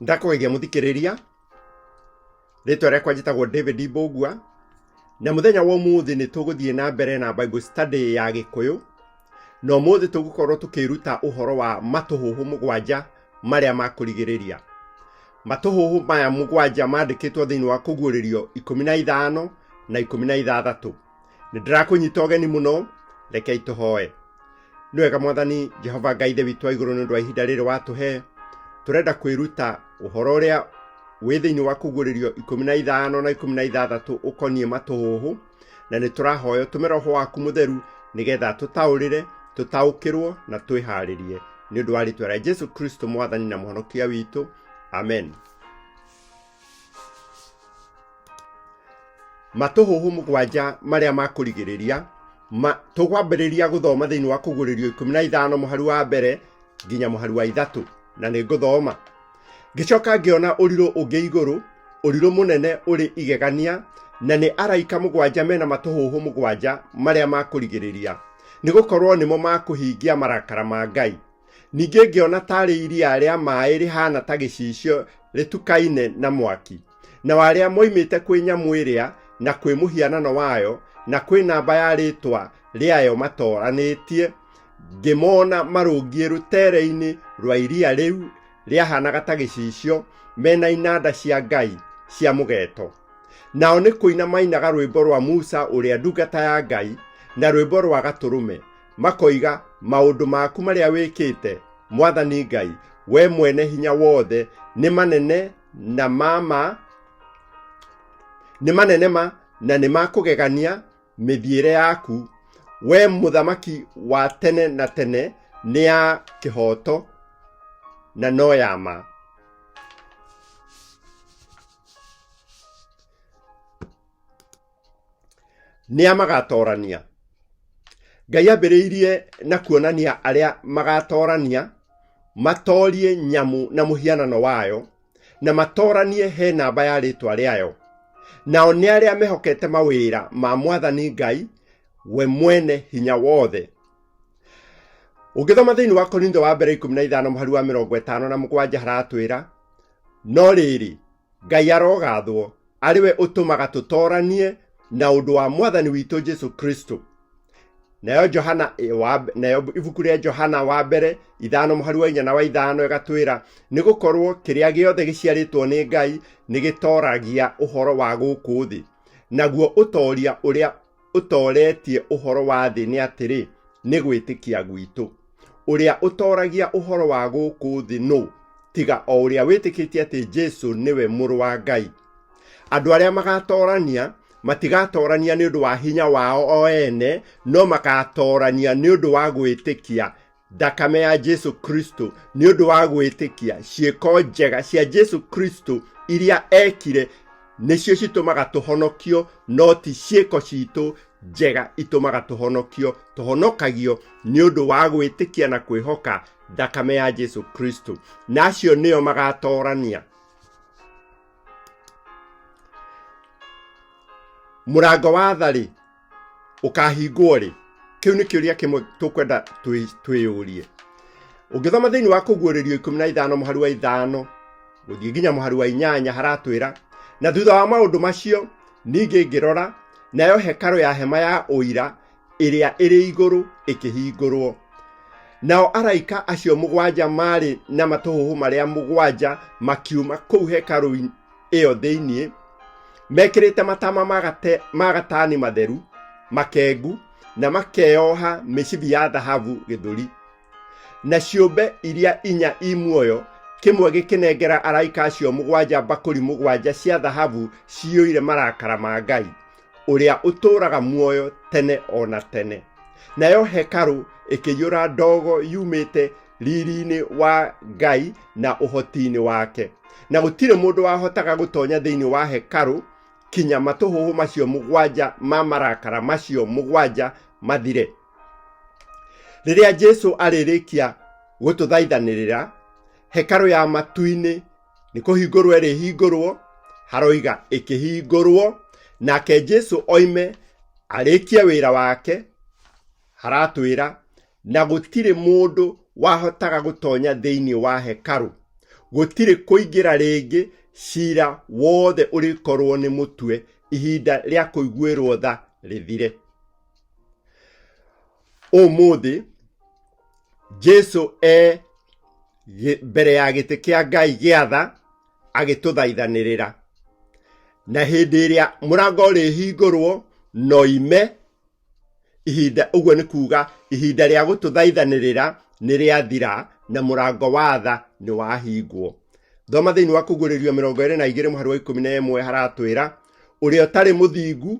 Ndakũgeithia mũthikĩrĩria, rĩtwa rĩakwa njĩtagwo David Mbũgua, na mũthenya wa ũmũthĩ nĩ tũgũthiĩ na mbere na Bible study ya Gĩkũyũ, na ũmũthĩ tũgũkorwo tũkĩruta ũhoro wa matũhũhũ mũgwanja marĩa ma kũrigĩrĩria. Matũhũhũ maya mũgwanja mandĩkĩtwo thĩinĩ wa Kũguũrĩrio 15 na 16. Nĩ ndĩrakũnyita ũgeni mũno, rekei tũhoe. Nĩ wega Mwathani Jehova Ngai Ithe witũ wa igũrũ nĩ ũndũ wa ihinda rĩrĩ watũhe. Tũrenda kwĩruta ũhoro ũrĩa wĩ thĩinĩ wa Kũguũrĩrio 15 na 16 ũkoniĩ matũhũhũ, na nĩ tũrahoya ũtũme Roho waku mũtheru nĩgetha tũtaũrĩre, tũtaũkĩrwo na twĩharĩrie nĩ ũndũ wa rĩtwa rĩa Jesu Kristo Mwathani na Mũhonokia witũ. Amen. Matũhũhũ mũgwanja marĩa ma kũrigĩrĩria ma, tũkwambĩrĩria gũthoma thĩinĩ wa Kũguũrĩrio 15 mũhari wa mbere nginya mũhari wa ithatũ, na nĩ ngũthoma. Ngĩcoka ngĩona ũrirũ ũngĩ igũrũ, ũrirũ mũnene ũrĩ igegania, na nĩ araika mũgwanja mena matũhũhũ mũgwanja marĩa ma kũrigĩrĩria, nĩ gũkorwo nĩmo ma kũhingia marakara ma Ngai. Ningĩ ngĩona tarĩ iria rĩa maĩ rĩhaana ta gĩcicio rĩtukaine na mwaki, nao arĩa moimĩte kwĩ nyamũ ĩrĩa na kwĩ mũhianano wayo na kwĩ namba ya rĩĩtwa rĩayo matooranĩtie, ngĩmona marũngiĩ rũteere-inĩ rwa iria rĩu rĩahaanaga ta gĩcicio, me na inanda cia Ngai cia mũgeeto. Nao nĩ kũina mainaga rwĩmbo rwa Musa ũrĩa ndungata ya Ngai, na rwĩmbo rwa Gatũrũme, makoiga, Maũndũ maku marĩa wĩkĩte, Mwathani Ngai, we mwene hinya wothe, nĩ manene na ma ma, nĩ manene ma, na nĩ ma kũgegania mĩthiĩre yaku, we mũthamaki wa tene na tene, nĩ ya kĩhooto na no ya ma. Nĩa magatorania? Ngai ambĩrĩirie na kuonania arĩa magatorania, matorie nyamũ na mũhianano wayo, na matoranie he namba ya rĩtwa rĩayo. Nao nĩ arĩa mehokete mawĩra ma Mwathani Ngai, we mwene hinya wothe. Ũngĩthoma thĩinĩ wa Korintho wa mbere 15 mũhari wa 57 haratwĩra, no rĩrĩ, Ngai arogathwo, arĩ we ũtũmaga tũtoranie na ũndũ wa Mwathani witũ Jesu Kristo. Nayo Johana nayo ibuku rĩa Johana wa mbere 5 mũhari wa 4 na wa 5 ĩgatwĩra, nĩ gũkorwo kĩrĩa gĩothe gĩciarĩtwo nĩ Ngai nĩ gĩtoragia ũhoro wa gũkũ thĩ, naguo ũtoria ũrĩa ũtoretie ũhoro wa thĩ nĩ atĩrĩ, nĩ gwĩtĩkia gwitũ. Ũrĩa ũtoragia ũhoro wa gũkũ thĩ nũ, tiga o ũrĩa wĩtĩkĩtie atĩ Jesu nĩwe Mũrũ wa Ngai? Andũ arĩa magatorania matigatorania nĩ ũndũ wa hinya wao o ene, no magatorania nĩ ũndũ wa gwĩtĩkia thakame ya Jesu Kristo, nĩ ũndũ wa gwĩtĩkia ciĩko njega cia Jesu Kristo iria ekire nĩcio citũmaga tũhonokio, no ti ciĩko citũ njega itũmaga tũhonokio. Tũhonokagio nĩ ũndũ wa gwĩtĩkia na kwĩhoka thakame ya Jesu Kristo, na acio nĩo magatorania. Mũrango wa tha-rĩ, ũkahingwo rĩ? Kĩu nĩ kĩũria kĩmwe tũkwenda twĩyũrie. Ũngĩthoma thĩinĩ wa Kũguũrĩrio 15 mũhari wa 5 gũthiĩ nginya mũhari wa 8 haratwĩra, na thutha wa maũndũ macio ningĩ ngĩrora, nayo hekarũ ya hema ya ũira ĩrĩa ĩrĩ igũrũ ĩkĩhingũrwo. Nao araika acio mũgwanja maarĩ na matũhũhũ marĩa mũgwanja makiuma kũu hekarũ ĩyo thĩinĩ, mekĩrĩte matama ma gatani matheru makengu, na makeoha mĩcibi ya thahabu gĩthũri. Na ciũmbe iria inya i muoyo, kĩmwe gĩkĩnengera araika acio mũgwanja mbakũri mũgwanja cia thahabu ciyũire marakara ma Ngai, ũrĩa ũtũũraga muoyo tene o na tene. Nayo hekarũ ĩkĩiyũra ndogo yumĩte riri-inĩ wa Ngai na ũhoti-inĩ wake, na gũtirĩ mũndũ wahotaga gũtonya thĩinĩ wa hekarũ kinya matũhũhũ macio mũgwanja ma marakara macio mũgwanja mathire. Rĩrĩa Jesu arĩrĩkia gũtũthaithanĩrĩra, hekarũ ya matu-inĩ nĩ kũhingũrwo ĩrĩhingũrwo, haroiga ĩkĩhingũrwo, nake Jesu oime arĩkie wĩra wake, haratwĩra, na gũtirĩ mũndũ wahotaga gũtonya thĩinĩ wa hekarũ. Gũtirĩ kũingĩra rĩngĩ, cira wothe ũrĩkorwo nĩ mũtue, ihinda rĩa kũiguĩrwo tha rĩthire. Ũmũthĩ Jesu e mbere ya gĩtĩ kĩa Ngai gĩa tha agĩtũthaithanĩrĩra. Na hĩndĩ ĩrĩa mũrango ũrĩhingũrwo noime ihinda, ũguo nĩ kuga ihinda rĩa gũtũthaithanĩrĩra nĩ rĩathira na mũrango wa tha nĩ wahingwo. Thoma thĩinĩ wa Kũguũrĩrio 22 mũhari wa 11 haratwĩra ũrĩa ũtarĩ mũthingu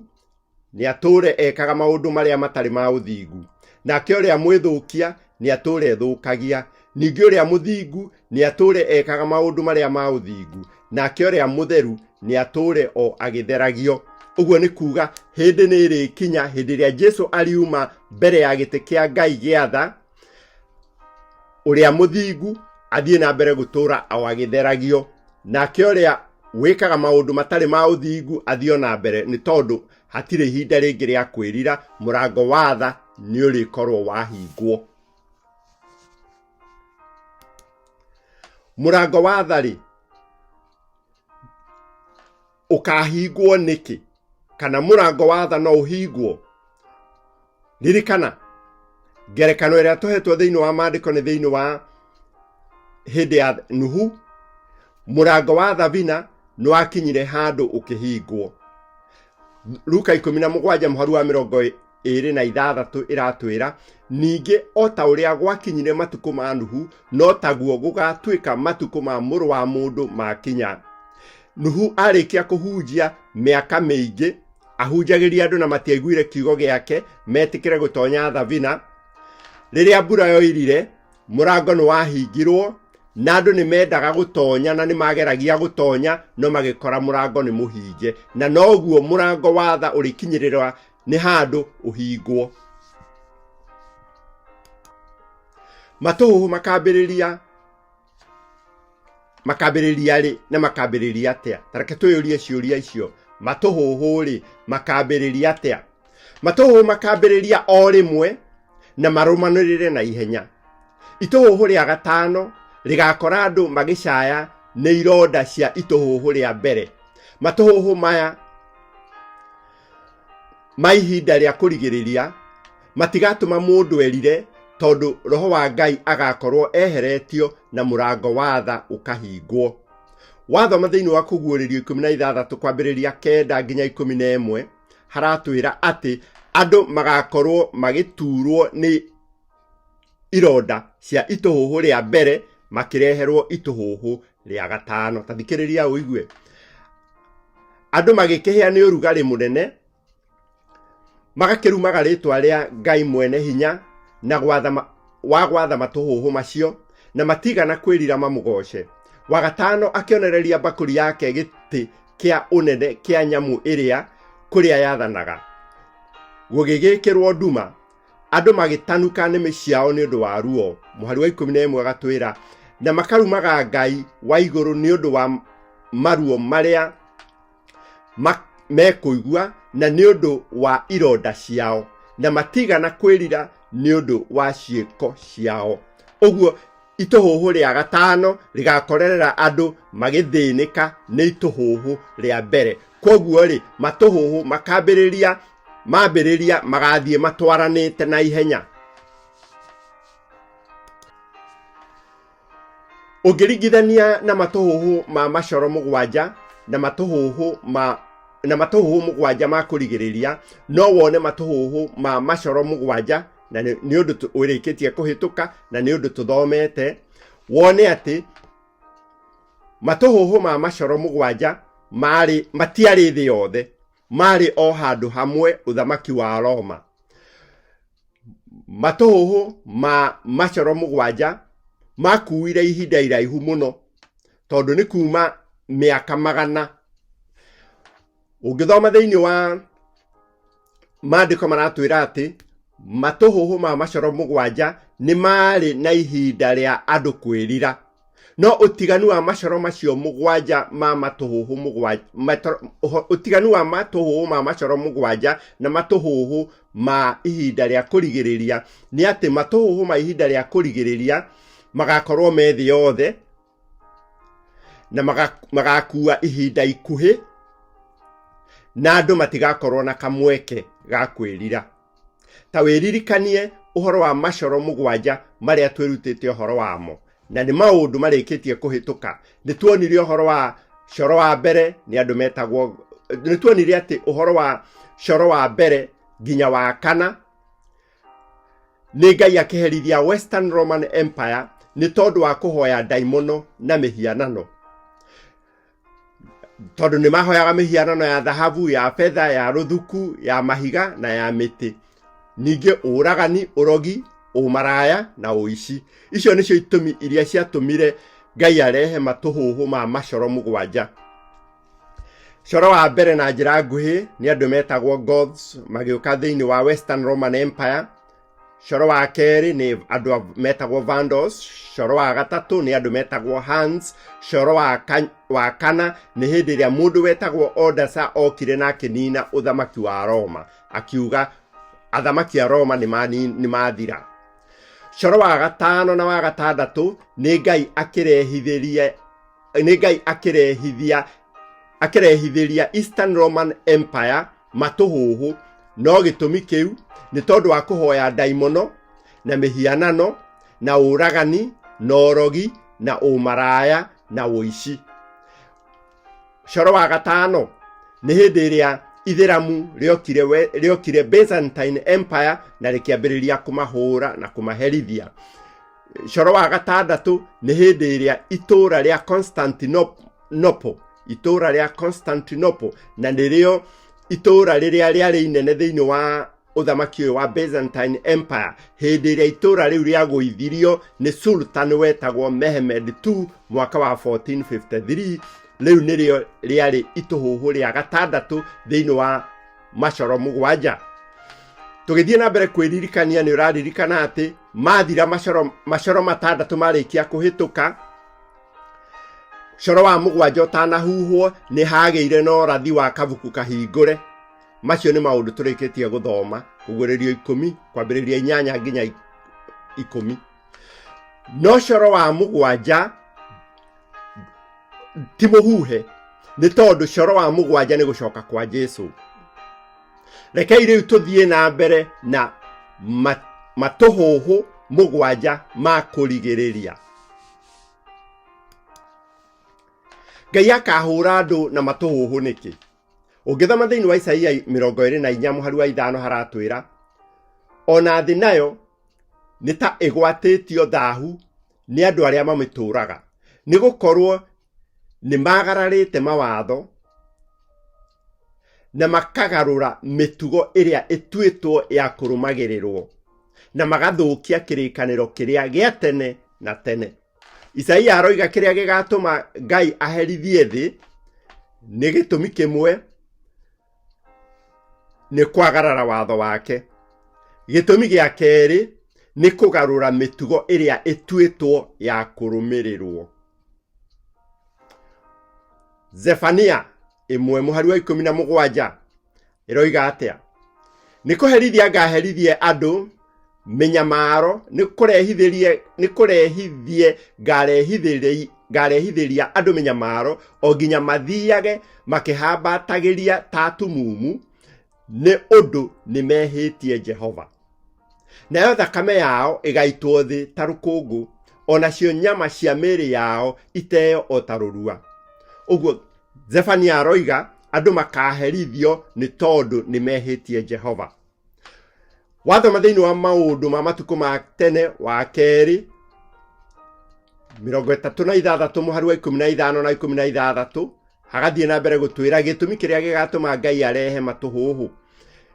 nĩ atũũre ekaga maũndũ marĩa matarĩ ma ũthingu, nake ũrĩa mwĩthũkia nĩ atũũre ethũkagia, ningĩ ũrĩa mũthingu nĩ atũũre ekaga maũndũ marĩa ma ũthingu, nake ũrĩa mũtheru nĩ atũũre o agĩtheragio. Ũguo nĩ kuga hĩndĩ nĩ ĩrĩkinya hĩndĩ ĩrĩa Jesu ariuma mbere ya gĩtĩ kĩa Ngai gĩa tha, ũrĩa mũthingu athiĩ na mbere gũtũũra o agĩtheragio, nake ũrĩa wĩkaga maũndũ matarĩ ma ũthingu athiĩ o na mbere, nĩ tondũ hatirĩ ihinda rĩngĩ rĩa kwĩrira, mũrango wa tha nĩ ũrĩkorwo wahingwo. Mũrango wa tha rĩ, ũkahingwo nĩkĩ? Kana mũrango wa tha no ũhingwo? Ririkana ngerekano ĩrĩa tũhetwo thĩinĩ wa maandĩko nĩ thĩinĩ wa hĩndĩ ya Nuhu, mũrango wa thabina nĩ wakinyire handũ ũkĩhingwo. Luka 17 mũhari wa 26 ĩratwĩra, ningĩ o ta ũrĩa gwakinyire matukũ ma Nuhu, no taguo gũgatuĩka matukũ ma Mũrũ wa Mũndũ makinya. Nuhu arĩkia kũhunjia mĩaka mĩingĩ, ahunjagĩria andũ na matiaiguire kiugo gĩake metĩkĩre gũtonya thabina. Rĩrĩa mbura yoirire, mũrango nĩ wahingirwo na andũ nĩ mendaga gũtonya na nĩ mageragia gũtonya no magĩkora mũrango nĩ mũhinge, na noguo mũrango wa tha ũrĩkinyĩrĩra nĩ handũ ũhingwo. Matũhũhũ makambĩrĩria makambĩrĩria rĩ na makambĩrĩria atĩa? Ta reke twĩyũrie ciũria icio. Matũhũhũ rĩ makambĩrĩria atĩa? Matũhũhũ makambĩrĩria o rĩmwe na marũmanĩrĩre na ihenya. Itũhũhũ rĩa gatano rĩgakora andũ magĩcaya nĩ ironda cia itũhũhũ rĩa mbere. Matũhũhũ maya ma ihinda rĩa kũrigĩrĩria matigatũma mũndũ erire, tondũ roho wa Ngai agakorwo eheretio na mũrango wa tha ũkahingwo. Wathoma thĩinĩ wa Kũguũrĩrio 16 kwambĩrĩria 9 nginya 11 haratwĩra atĩ andũ magakorwo magĩturwo nĩ ironda cia itũhũhũ rĩa mbere makĩreherwo itũhũhũ rĩa gatano. Ta thikĩrĩria ũigue. Andũ magĩkĩhĩa nĩ ũrugarĩ mũnene, magakĩrumaga rĩtwa rĩa Ngai mwene hinya na gwatha wa gwatha matũhũhũ macio, na matigana kwĩrira mamũgoce. Wa gatano akĩonereria mbakũri yake gĩtĩ kĩa ũnene kĩa nyamũ ĩrĩa kũrĩa yathanaga, gũgĩgĩkĩrwo nduma, andũ magĩtanuka nĩmĩ ciao nĩ ũndũ wa ruo. Mũhari wa 11 agatwĩra, na makarumaga Ngai wa igũrũ nĩ ũndũ wa maruo marĩa mekũigua na nĩ ũndũ wa ironda ciao, na matigana kwĩrira nĩ ũndũ wa ciĩko ciao. Ũguo itũhũhũ rĩa gatano rĩgakorerera andũ magĩthĩnĩka nĩ itũhũhũ rĩa mbere. Kwoguo rĩ, matũhũhũ makambĩrĩria mambĩrĩria magathiĩ matwaranĩte na ihenya. Ũngĩringithania na matũhũhũ ma macoro mũgwanja na matũhũhũ ma na matũhũhũ mũgwanja ma kũrigĩrĩria, no wone matũhũhũ ma macoro mũgwanja, na nĩ ũndũ ũrĩkĩtie kũhĩtũka na nĩ ũndũ tũthomete, wone atĩ matũhũhũ ma macoro mũgwanja marĩ matiarĩ thĩ yothe, marĩ o handũ hamwe ũthamaki wa Roma. Matũhũhũ ma macoro mũgwanja makuire ihinda iraihu mũno, tondũ nĩ kuma mĩaka magana. Ũngĩthoma thĩinĩ wa maandĩko maratwĩra atĩ matũhũhũ ma macoro mũgwanja nĩ marĩ na ihinda rĩa andũ kwĩrira. No ũtiganu wa macoro macio mũgwanja ma matũhũhũ mũgwanja, ũtiganu wa matũhũhũ ma macoro mũgwanja na matũhũhũ ma ihinda rĩa kũrigĩrĩria nĩ atĩ matũhũhũ ma ihinda rĩa kũrigĩrĩria magakorwo me thĩ yothe. Na magakua ihinda ikuhĩ, na andũ matigakorwo na kamweke ga kwĩrira. Ta wĩririkanie ũhoro wa macoro mũgwanja marĩa twĩrutĩte ũhoro wamo, na nĩ maũndũ marĩkĩtie kũhĩtũka. Nĩ tuonire ũhoro wa coro wa mbere nĩ andũ metagwo, nĩ tuonire atĩ ũhoro wa coro wa mbere nginya wa kana nĩ Ngai akĩherithia Western Roman Empire nĩ tondũ wa kũhoya ndaimono na mĩhianano, tondũ nĩ mahoyaga mĩhianano ya thahabu, ya betha, ya rũthuku, ya mahiga na ya mĩtĩ. Ningĩ ũragani, ũrogi, ũmaraya na ũici. Icio nĩcio itũmi iria ciatũmire Ngai arehe matũhũhũ ma macoro mũgwanja. Coro wa mbere na njĩra nguhĩ nĩ andũ metagwo Goths magĩũka thĩinĩ wa Western Roman Empire. Coro wa kerĩ nĩ andũ metagwo Vandals. Coro wa gatatũ nĩ andũ metagwo Huns. Coro wa kana nĩ hĩndĩ ĩrĩa mũndũ wetagwo Odasa okire na akĩnina ũthamaki wa Roma, akiuga athamaki a Roma nĩ mathira. Coro wa gatano na wa gatandatũ nĩ Ngai akĩrehithĩria, nĩ Ngai akĩrehithia, akĩrehithĩria Eastern Roman Empire matũhũhũ, no gĩtũmi kĩu nĩ tondũ wa kũhoya ndaimono na mĩhianano na ũragani na ũrogi na ũmaraya na ũici. Coro wa gatano nĩ hĩndĩ ĩrĩa ithĩramu rĩokire Byzantine Empire na rĩkĩambĩrĩria kũmahũra na kũmaherithia. Coro wa gatandatũ nĩ hĩndĩ ĩrĩa itũũra rĩa Constantinople, itũũra rĩa Constantinople, na nĩrĩo itũũra rĩrĩa rĩarĩ inene thĩinĩ wa ũthamaki ũyũ wa Byzantine Empire, hĩndĩ ĩrĩa itũũra rĩu rĩagũithirio nĩ Sultan wetagwo Mehmed II mwaka wa 1453. Rĩu nĩrĩo rĩarĩ itũhũhũ rĩa gatandatũ thĩinĩ wa macoro mũgwanja. Tũgĩthiĩ na mbere kwĩririkania, nĩ ũraririkana atĩ mathira macoro matandatũ marĩkia kũhĩtũka, coro wa mũgwanja ũtanahuhwo nĩ hagĩire na ũrathi wa kabuku kahingũre. Macio nĩ maũndũ tũrĩkĩtie gũthoma, kũguũrĩrio 10 kwambĩrĩria 8 nginya 10. No coro wa mũgwanja ti mũhuhe, nĩ tondũ coro wa mũgwanja nĩ gũcoka kwa Jesu. Rekei rĩu tũthiĩ na mbere na matũhũhũ mũgwanja ma kũrigĩrĩria. Ngai akahũra andũ na matũhũhũ nĩkĩ? Ũngĩthoma thĩinĩ wa Isaia 24 mũhari wa 5 haratwĩra, ona thĩ nayo nĩ ta ĩgwatĩtio thahu nĩ andũ arĩa mamĩtũũraga, nĩ gũkorwo nĩ magararĩte mawatho na makagarũra mĩtugo ĩrĩa ĩtuĩtwo ya kũrũmagĩrĩrwo, na magathũkia kĩrĩkanĩro kĩrĩa gĩa tene na tene. Isaia aroiga kĩrĩa gĩgatũma Ngai aherithie thĩ nĩ gĩtũmi kĩmwe, nĩ kwagarara watho wake. Gĩtũmi gĩa kerĩ nĩ kũgarũra mĩtugo ĩrĩa ĩtuĩtwo ya kũrũmĩrĩrwo. Zefania 1 mũhari wa 17 ĩroiga atĩa? Nĩ kũherithia ngaherithie andũ mĩnyamaro, nĩ kũrehithĩrie, nĩ kũrehithie ngarehithĩria, ngarehithĩria andũ mĩnyamaro o nginya mathiage makĩhambatagĩria ta atumumu, nĩ ũndũ nĩ mehĩtie Jehova. Nayo thakame yao ĩgaitwo thĩ ta rũkũngũ, o nacio nyama cia mĩĩrĩ yao iteo o ta rũrua. Ũguo Zefania aroiga andũ makaherithio nĩ tondũ nĩ mehĩtie Jehova. Wathoma thĩinĩ wa maũndũ ma matukũ ma tene wa kerĩ 36 mũhari wa 15 na 16, hagathiĩ na mbere gũtwĩra gĩtũmi kĩrĩa gĩgatũma Ngai arehe matũhũhũ.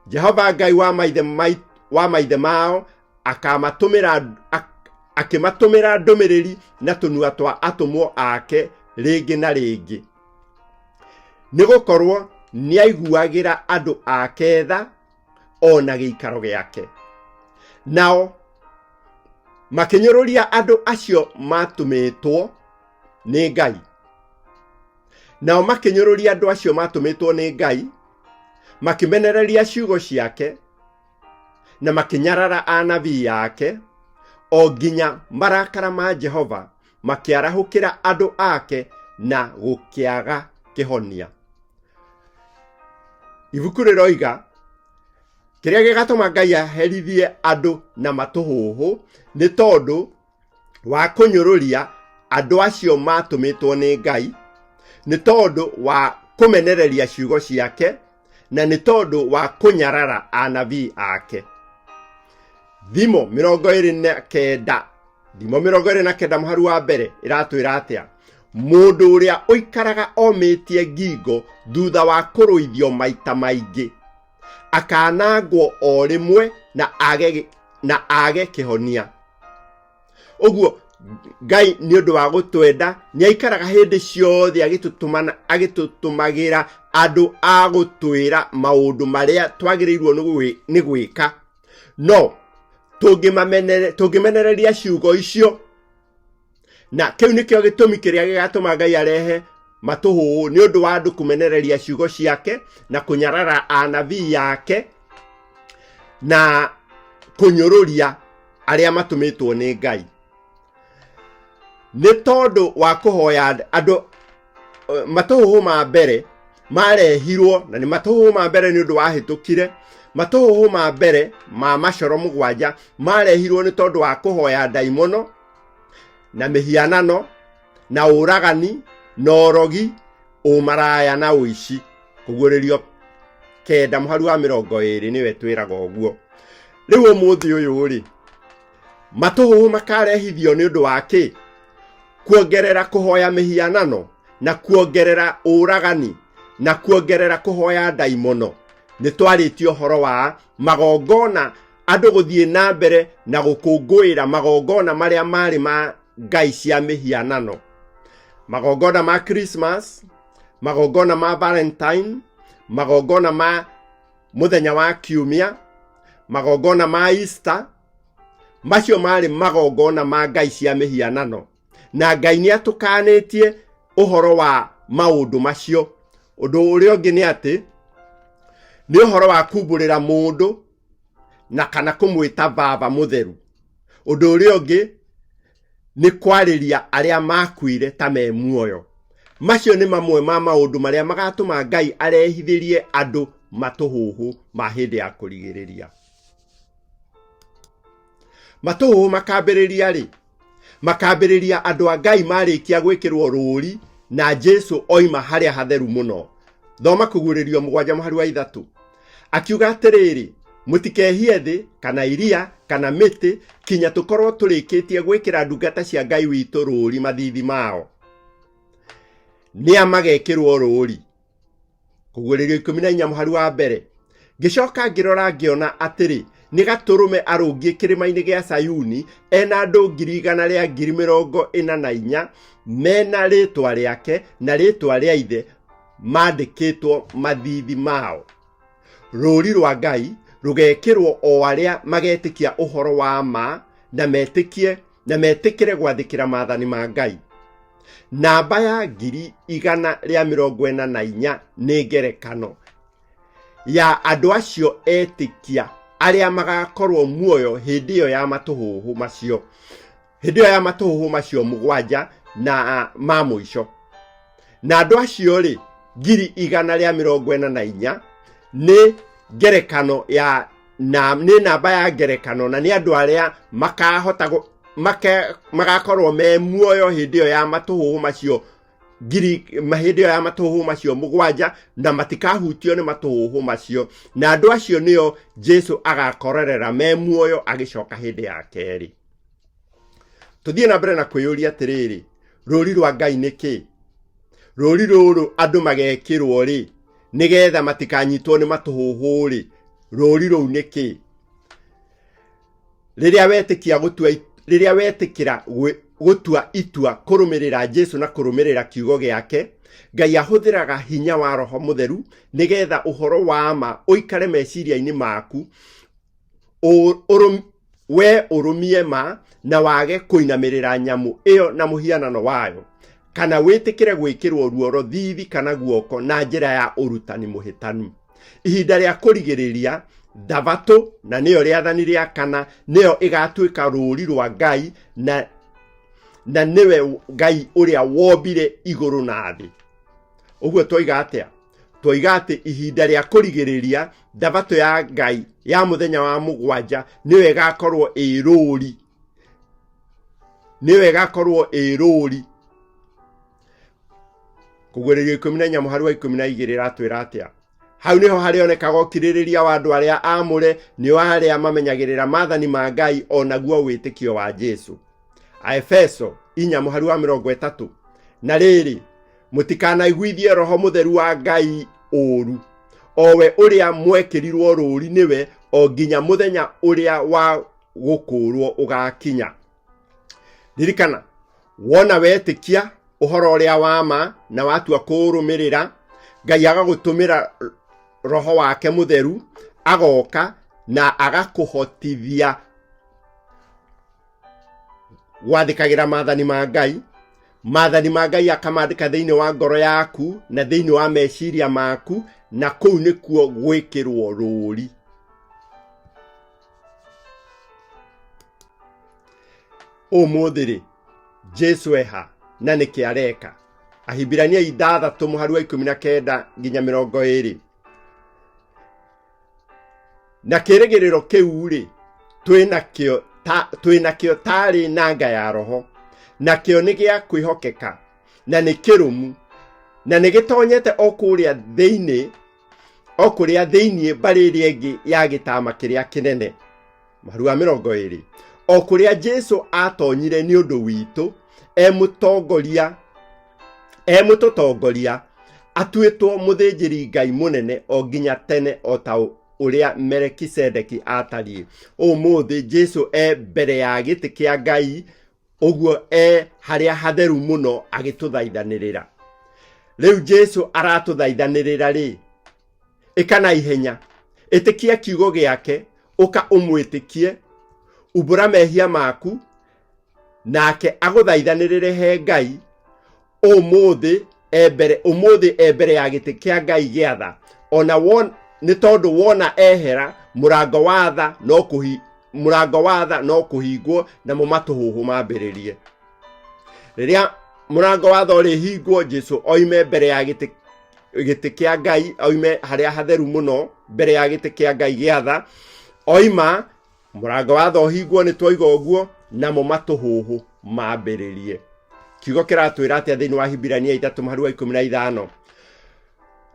Jehova Ngai wa maithe mai, wa maithe mao akĩmatũmĩra ndũmĩrĩri na tũnua twa atũmwo ake rĩngĩ na rĩngĩ, nĩ gũkorwo nĩaiguagĩra andũ ake tha o na gĩikaro gĩake. Nao makĩnyũrũria andũ acio matũmĩtwo nĩ Ngai. Nao makĩnyũrũria andũ acio matũmĩtwo nĩ Ngai, makĩmenereria ciugo ciake na makĩnyarara anabii ake, o nginya marakara ma Jehova makĩarahũkĩra andũ ake Na gũkĩaga kĩhonia. Ibuku rĩroiga kĩrĩa gĩgatũma Ngai aherithie andũ na matũhũhũ nĩ tondũ wa kũnyũrũria andũ acio matũmĩtwo nĩ Ngai, nĩ tondũ wa kũmenereria ciugo ciake, na nĩ tondũ wa kũnyarara anabii ake. Thimo 29, Thimo 29 mũhari wa mbere ĩratwĩra atĩa? Mũndũ ũrĩa ũikaraga omĩtie ngingo thutha wa kũrũithio maita maingĩ akanangwo o rĩmwe na age kĩhonia. Ũguo Ngai nĩ ũndũ wa gũtwenda nĩ aikaraga hĩndĩ ciothe agĩtũtũmagĩra andũ a gũtwĩra maũndũ marĩa twagĩrĩirwo nĩ gwĩka. No tũngĩmenereria ciugo icio, na kĩu nĩkĩo gĩtũmi kĩrĩa gĩgatũma Ngai arehe matũhũhũ nĩ ũndũ wa andũ kũmenereria ciugo ciake na kũnyarara anabii yake na kũnyũrũria arĩa matũmĩtwo nĩ Ngai. Nĩ tondũ wa kũhoya andũ matũhũhũ ma mbere marehirwo, na nĩ matũhũhũ ma mbere nĩ ũndũ wahĩtũkire. Matũhũhũ ma mbere ma macoro mũgwanja marehirwo nĩ tondũ wa kũhoya ndaimono na mĩhianano na ũragani na ũrogi, ũmaraya na ũici. Kũguũrĩrio 9 mũhari wa 20 nĩwe twĩraga ũguo. Rĩu ũmũthĩ ũyũ rĩ, matũhũhũ makarehithio nĩ ũndũ wa kĩ? Kuongerera kũhoya mĩhianano na kuongerera ũragani na kuongerera kũhoya ndaimono. Nĩ twarĩtie ũhoro wa magongona, andũ gũthiĩ na mbere na gũkũngũĩra magongona marĩa marĩ ma ngai cia mĩhianano, magongona ma Christmas, magongona ma Valentine, magongona ma mũthenya wa kiumia, magongona ma Easter. Macio marĩ magongona ma ngai cia mĩhianano, na Ngai nĩ atũkanĩtie ũhoro wa maũndũ macio. Ũndũ ũrĩa ũngĩ nĩ atĩ nĩ ũhoro wa kumbũrĩra mũndũ na kana kũmwĩta baba mũtheru. Ũndũ ũrĩa ũngĩ nĩ kwarĩria arĩa makuire ta me muoyo. Macio nĩ mamwe ma maũndũ marĩa magatũma Ngai arehithĩrie andũ matũhũhũ ma hĩndĩ ya kũrigĩrĩria. Matũhũhũ makambĩrĩria rĩ? Makambĩrĩria andũ a Ngai marĩkia gwĩkĩrwo rũũri na Jesu oima harĩa hatheru mũno. Thoma Kũguũrĩrio 7 mũhari wa 3. Akiuga atĩrĩrĩ, mũtikehie thĩ kana iria kana mĩtĩ kinya tũkorwo tũrĩkĩtie gwĩkĩra ndungata cia Ngai witũ rũũri mathiithi mao. Nĩa magekĩrwo rũũri? Kũguũrĩrio 14 mũhari wa mbere. Ngĩcoka ngĩrora ngĩona atĩrĩ, nĩ gatũrũme arũngiĩ kĩrĩma-inĩ gĩa Sayuni, ena andũ 144,000 mena rĩĩtwa rĩake na rĩĩtwa rĩa ithe mandĩkĩtwo mathiithi mao. Rũũri rwa Ngai rũgekĩrwo o arĩa magetĩkia ũhoro wa ma na metĩkie na metĩkĩre gwathĩkĩra maathani ma Ngai. Namba ya 144,000 nĩ ngerekano ya andũ acio etĩkia arĩa magakorwo muoyo hĩndĩ ĩyo ya matũhũhũ macio, hĩndĩ ĩyo ya matũhũhũ macio mũgwanja na ma mũico. Na andũ acio rĩ, 144,000 nĩ ngerekano ya na nĩ namba ya ngerekano, na nĩ andũ arĩa makahota magakorwo me muoyo hĩndĩ ĩyo ya matũhũhũ macio ngiri hĩndĩ ĩyo ya matũhũhũ macio mũgwanja, na matikahutio nĩ matũhũhũ macio. Na andũ acio nĩo Jesu agakorerera me muoyo agĩcoka hĩndĩ ya kerĩ. Tũthiĩ na mbere na kwĩyũria atĩrĩrĩ, rũũri rwa Ngai nĩ kĩ? Rũũri rũrũ andũ magekĩrwo rĩ, nĩgetha matikanyitwo nĩ matũhũhũ rĩ, rũũri rũu nĩ kĩ? Rĩrĩa wetĩkia gũtua, rĩrĩa wetĩkĩra gũtua itua kũrũmĩrĩra Jesu na kũrũmĩrĩra kiugo gĩake, Ngai ahũthĩraga hinya wa Roho Mũtheru nĩgetha ũhoro wa ma ũikare meciria-inĩ maku, we ũrũmie ma na wage kũinamĩrĩra nyamũ ĩyo na mũhianano wayo, kana wĩtĩkĩre gwĩkĩrwo ruoro thithi kana guoko na njĩra ya ũrutani mũhĩtanu. Ihinda rĩa kũrigĩrĩria thabatũ, na nĩyo rĩathani rĩa kana, nĩyo ĩgatuĩka rũũri rwa Ngai, na Na nĩwe Ngai ũrĩa wombire igũrũ na thĩ. Ũguo twoiga atĩa? Twoiga atĩ ihinda rĩa kũrigĩrĩria thabatũ ya Ngai ya mũthenya wa mũgwanja nĩyo ĩgakorwo ĩ rũri, nĩyo ĩgakorwo ĩ rũri. Kũguũrĩrio 14 mũhari wa 12 ĩratwĩra atĩa? Hau nĩho harĩonekaga ũkirĩrĩria wa andũ arĩa aamũre, nĩo arĩa mamenyagĩrĩra maathani ma Ngai o naguo wĩtĩkio wa Jesu. Aefeso 4 mũhari wa 30, na rĩrĩ, mũtikanaiguithie Roho Mũtheru wa Ngai ũũru, o we ũrĩa mwekĩrirwo rũũri nĩwe o nginya mũthenya ũrĩa wa gũkũũrwo ũgaakinya. Ririkana, wona wetĩkia ũhoro ũrĩa wa ma na watua kũũrũmĩrĩra, Ngai agagũtũmĩra Roho wake Mũtheru, agoka na agakũhotithia gwathĩkagĩra maathani ma Ngai. Maathani ma Ngai akamandĩka thĩinĩ wa ngoro yaku na thĩinĩ wa meciria maku, na kũu nĩkuo gwĩkĩrwo rũũri. Ũmũthĩ rĩ, Jesu eha na nĩkĩ areka? Ahibirania 6 mũhari wa 19 nginya 20. Na kĩrĩgĩrĩro kĩu rĩ, twĩnakĩo tarĩ nanga ya roho, nakĩo nĩ gĩa kwĩhokeka na nĩ kĩrũmu, na nĩ gĩtonyete o kũrĩa thĩinĩ, o kũrĩa thĩinĩ mbarĩ ĩrĩa ĩngĩ ya gĩtama kĩrĩa kĩnene. Mũhari wa 20, o kũrĩa Jesu atonyire nĩ ũndũ witũ e mũtongoria, e mũtũtongoria, atuĩtwo mũthĩnjĩri Ngai mũnene o nginya tene, o ta ũrĩa Melikisedeki atariĩ. Ũmũthĩ Jesu e mbere ya gĩtĩ kĩa Ngai, ũguo e harĩa hatheru mũno agĩtũthaithanĩrĩra. Rĩu Jesu aratũthaithanĩrĩra rĩ, ĩka na ihenya, ĩtĩkia kiugo gĩake, ũka ũmwĩtĩkie, umbũra mehia maku, nake agũthaithanĩrĩre he Ngai. Ũmũthĩ e mbere, ũmũthĩ e mbere ya gĩtĩ kĩa Ngai gĩa tha. Ona won, nĩ tondũ wona ehera, mũrango wa tha no kũhi, mũrango wa tha no kũhingwo, namo matũhũhũ mambĩrĩrie. Rĩrĩa mũrango wa tha ũrĩhingwo, Jesu oime mbere ya gĩtĩ kĩa Ngai, oime harĩa hatheru mũno mbere ya gĩtĩ kĩa Ngai gĩa tha, oima mũrango wa tha ũhingwo, nĩ twoiga ũguo, namo matũhũhũ mambĩrĩrie. Kiugo kĩratwĩra atĩa thĩinĩ wa Hibirania 3 mũhari wa 15?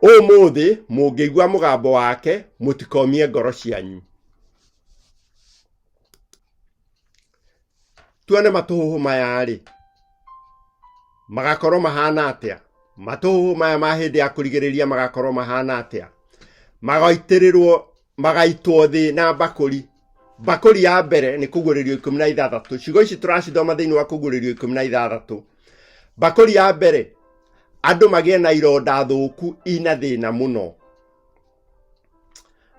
Ũmũthĩ mũngĩigua mũgambo wake, mũtikomie ngoro cianyu. Tuone matũhũhũ maya-rĩ, magakorwo mahana atĩa? Matũhũhũ maya ma hĩndĩ ya kũrigĩrĩria magakorwo mahana atĩa? Magaitĩrĩrwo, magaitwo thĩ na mbakũri. Mbakũri ya mbere nĩ kũguũrĩrio 16. Ciugo ici tũracithoma thĩinĩ wa kũguũrĩrio 16. Mbakũri ya mbere, andũ magĩe na ironda thũku ina thĩna mũno.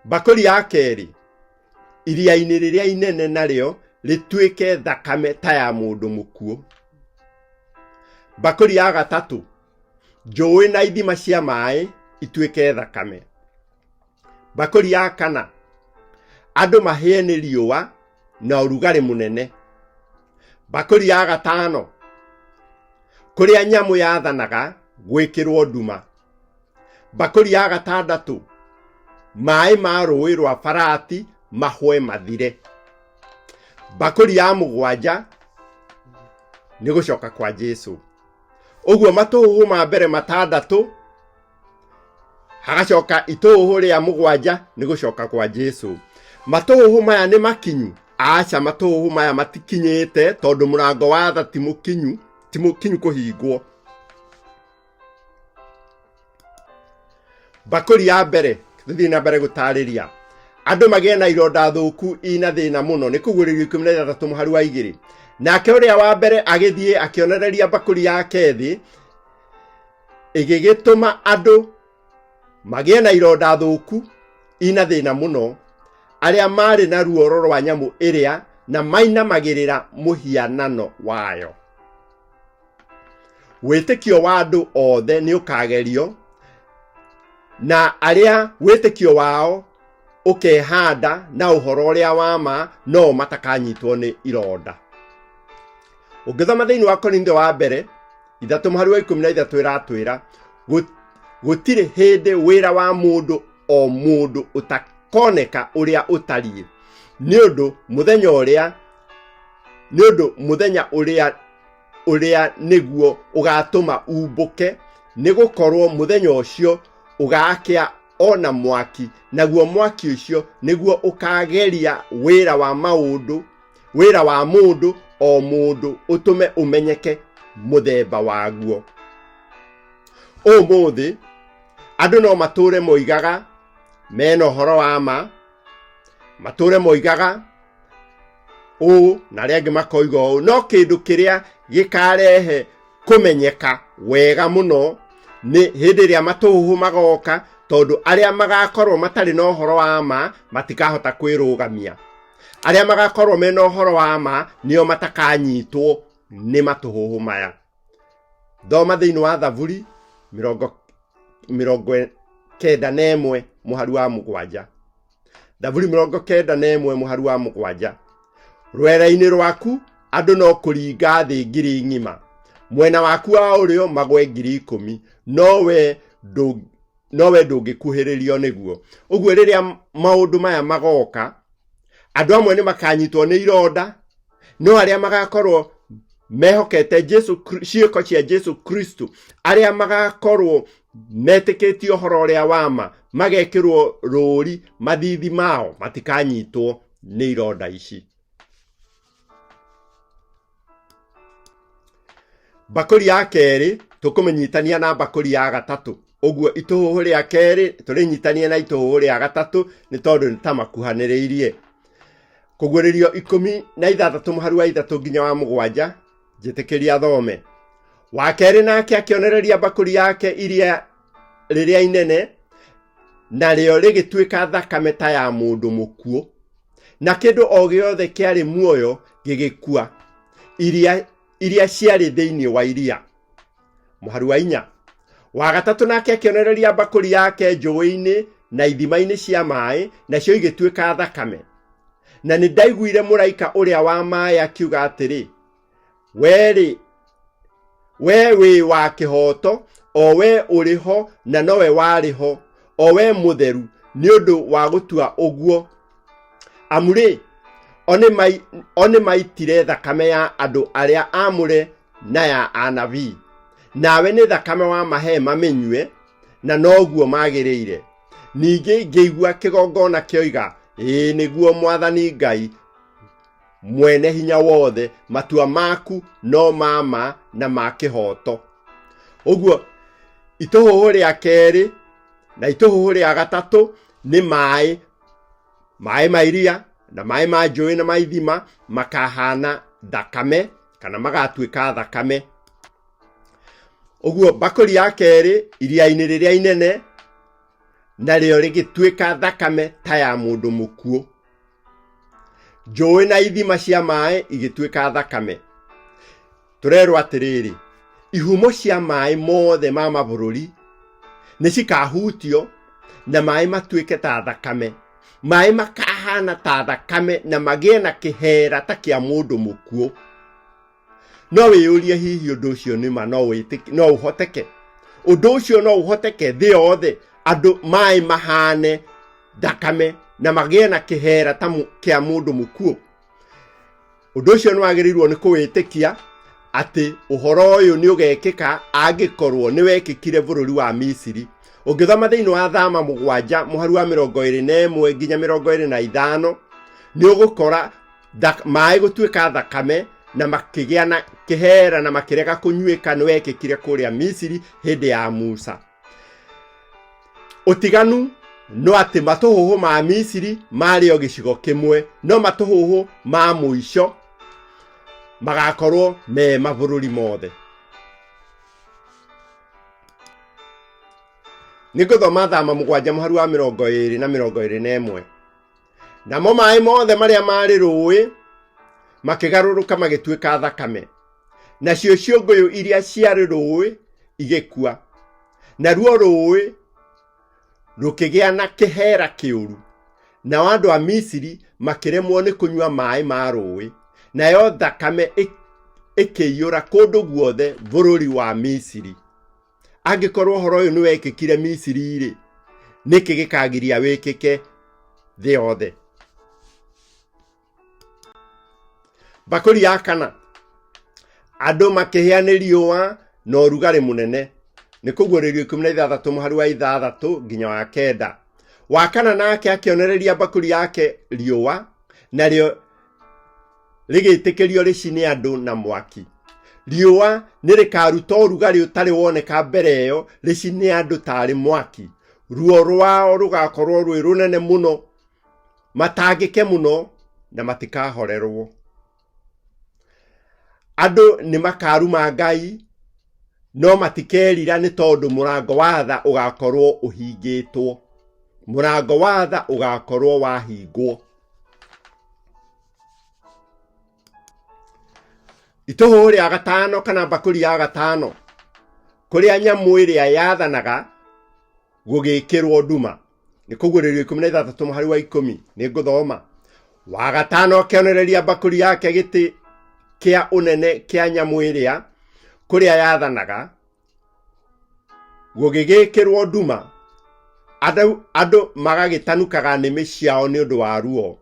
Mbakũri ya kerĩ, iria-inĩ rĩrĩa inene narĩo rĩtuĩke thakame ta ya mũndũ mũkuũ. Mbakũri ya gatatũ, njũĩ na ithima cia maĩ ituĩke thakame. Mbakũri ya kana, andũ mahĩe nĩ riũa na ũrugarĩ mũnene. Mbakũri ya gatano, kũrĩa nyamũ yathanaga gwĩkĩrwo nduma. Mbakũri ya gatandatũ, maĩ ma rũĩ rwa Farati mahwe mathire. Mbakũri ya mũgwanja nĩ gũcoka kwa Jesu. Ũguo matũhũhũ ma mbere matandatũ, hagacoka itũhũhũ rĩa mũgwanja nĩ gũcoka kwa Jesu. Matũhũhũ maya nĩ makinyu? Aca, matũhũhũ maya matikinyĩte, tondũ mũrango wa tha ti mũkinyu, ti mũkinyu kũhingwo. Mbakũri ya mbere, tũthiĩ na mbere gũtarĩria. Andũ magĩe na ironda thũku ina thĩna mũno, nĩ kũguũrĩrio 16 mũhari wa 2. Nake ũrĩa wa mbere agĩthiĩ akĩonereria mbakũri yake thĩ, ĩgĩgĩtũma andũ magĩe na ironda thũku ina thĩna mũno, arĩa maarĩ na ruoro rwa nyamũ ĩrĩa na mainamagĩrĩra mũhianano wayo. Wĩtĩkio wa andũ othe nĩ ũkagerio, na arĩa wĩtĩkio wao ũkehanda na ũhoro ũrĩa wa ma no matakanyitwo nĩ ironda. Ũngĩthoma thĩinĩ wa Korintho wa mbere 3 mũhari wa 13 ĩratwĩra gũtirĩ hĩndĩ wĩra wa mũndũ o mũndũ ũtakoneka ũrĩa ũtariĩ, nĩ ũndũ mũthenya ũrĩa nĩ ũndũ mũthenya ũrĩa ũrĩa nĩguo ũgatũma umbũke, nĩ gũkorwo mũthenya ũcio ũgakĩa o na mwaki, naguo mwaki ũcio nĩguo ũkageria wĩra wa maũndũ wĩra wa mũndũ o mũndũ, ũtũme ũmenyeke mũthemba waguo. Ũmũthĩ andũ no matũre moigaga mena ũhoro wa ma, matũre moigaga ũũ na arĩa angĩ makoiga ũũ, no kĩndũ kĩrĩa gĩkarehe kũmenyeka wega mũno nĩ hĩndĩ ĩrĩa matũhũhũ magoka, tondũ arĩa magakorwo matarĩ na ũhoro wa ma matikahota kwĩrũgamia. Arĩa magakorwo mena ũhoro wa ma nĩo matakanyitwo nĩ matũhũhũ maya. Thoma thĩinĩ wa Thaburi 91 mũhari wa 7. Thaburi 91 mũhari wa 7. Rwere-inĩ rwaku andũ no kũringa thĩ ngiri ng'ima, mwena waku wa ũrĩo magwe 10,000, nowe ndũngĩkuhĩrĩrio nĩguo. Ũguo rĩrĩa maũndũ maya magoka, andũ amwe nĩ makanyitwo nĩ ironda, no arĩa magakorwo mehokete Jesu, ciĩko cia Jesu Kristo, arĩa magakorwo metĩkĩtie ũhoro ũrĩa wa ma, magekĩrwo rũũri mathithi mao matikanyitwo nĩ ironda ici. Mbakũri ya kerĩ tũkũmĩnyitania na mbakũri ya gatatũ, ũguo itũhũhũ rĩa kerĩ tũrĩnyitanie na itũhũhũ rĩa gatatũ nĩ tondũ nĩ ta makuhanĩrĩirie. Kũguũrĩrio 16 mũhari wa 3 nginya wa 7, njĩtĩkĩria thome. Wa kerĩ nake akĩonereria mbakũri yake iria rĩrĩa inene, narĩo rĩgĩtuĩka thakame ta ya mũndũ mũkuũ, na kĩndũ o gĩothe kĩarĩ muoyo gĩgĩkua, iria ciarĩ thĩinĩ wa iria. Mũhari wa 4. Wa gatatũ nake akĩonereria mbakũri yake njũĩ-inĩ na ithima-inĩ cia maĩ, nacio igĩtuĩka thakame. Na nĩ ndaiguire mũraika ũrĩa wa maĩ akiuga atĩrĩ, we wĩ wa kĩhooto, o we ũrĩ ho na nowe warĩ ho, o we mũtheru, nĩ ũndũ wa gũtua ũguo. Amu-rĩ, o nĩ maitire thakame ya andũ arĩa aamũre na ya anabii, nawe nĩ thakame wamahe mamĩnyue, na noguo magĩrĩire. Ningĩ ngĩigua kĩgongona kĩoiga, ĩĩ nĩguo Mwathani Ngai mwene hinya wothe, matua maku no ma ma na ma kĩhooto. Ũguo itũhũhũ rĩa kerĩ na itũhũhũ rĩa gatatũ nĩ maĩ, maĩ ma iria na maĩ ma njũĩ na ma ithima makahana thakame kana magatuĩka thakame. Ũguo mbakũri ya kerĩ iria-inĩ rĩrĩa inene narĩo rĩgĩtuĩka thakame ta ya mũndũ mũkuũ. Njũĩ na ithima cia maĩ igĩtuĩka thakame. Tũrerwo atĩrĩrĩ, ihumo cia maĩ mothe ma mabũrũri nĩ cikahutio na maĩ matuĩke ta thakame. Maĩ makahana ta thakame na magĩe na kĩhera ta kĩa mũndũ mũkuũ. No wĩyũrie hihi ũndũ ũcio nĩ ma, no ũhoteke? Ũndũ ũcio no ũhoteke thĩ yothe andũ maĩ mahane thakame na magĩe na kĩhera ta kĩa mũndũ mũkuũ? Ũndũ ũcio nĩ wagĩrĩirwo nĩ kũwĩtĩkia atĩ ũhoro ũyũ nĩ ũgekĩka angĩkorwo nĩ wekĩkire bũrũri wa Misiri. Ũngĩthoma thĩinĩ wa Thama 7 mũhari wa 21 nginya 25, nĩ ũgũkora maĩ gũtuĩka thakame na makĩgĩa na kĩhera na makĩrega kũnyuĩka nĩ wekĩkire kũrĩa Misiri hĩndĩ ya Musa. Ũtiganu no atĩ matũhũhũ ma Misiri marĩ o gĩcigo kĩmwe, no matũhũhũ ma mũico magakorwo me mabũrũri mothe. Nĩngũthoma Thama 7 mũhari wa 20 na 21. Namo maĩ mothe marĩa marĩ rũĩ makĩgarũrũka magĩtuĩka thakame, nacio ciũngũyũ iria ciarĩ rũĩ igĩkua, naruo rũĩ rũkĩgĩa na kĩhera kĩũru, nao andũ a Misiri makĩremwo nĩ kũnyua maĩ ma rũĩ, nayo thakame ĩkĩiyũra kũndũ guothe bũrũri wa Misiri. Angĩkorwo ũhoro ũyũ nĩ wekĩkire Misiri-rĩ, nĩkĩ gĩkagiria wĩkĩke thĩ yothe? Mbakũri ya kana, andũ makĩhĩa nĩ riũa na ũrugarĩ mũnene. Nĩ kũguũrĩrio 16 mũhari wa 6 nginya wa 9. Wa kana nake akĩonereria mbakũri yake riũa, narĩo rĩgĩtĩkĩrio rĩcine andũ na mwaki. Riũa nĩ rĩkaruta ũrugarĩ ũtarĩ woneka mbere ĩyo, rĩcine andũ tarĩ mwaki. Ruo rwao rũgakorwo rwĩ rũnene mũno, matangĩke mũno na matikahorerwo. Andũ nĩ makaruma Ngai no matikerira nĩ tondũ mũrango wa tha ũgakorwo ũhingĩtwo. Mũrango wa tha ũgakorwo wahingwo. Itũhũ rĩa gatano kana mbakũri ya gatano, kũrĩa nyamũ ĩrĩa yathanaga gũgĩkĩrwo nduma. Nĩ kũguũrĩrio 16 mũhari wa 10. Nĩ ngũthoma. Wa gatano akĩonereria mbakũri yake gĩtĩ kĩa ũnene kĩa nyamũ ĩrĩa kũrĩa yathanaga gũgĩgĩkĩrwo nduma, andũ magagĩtanukaga nĩmĩ ciao nĩ ũndũ wa ruo.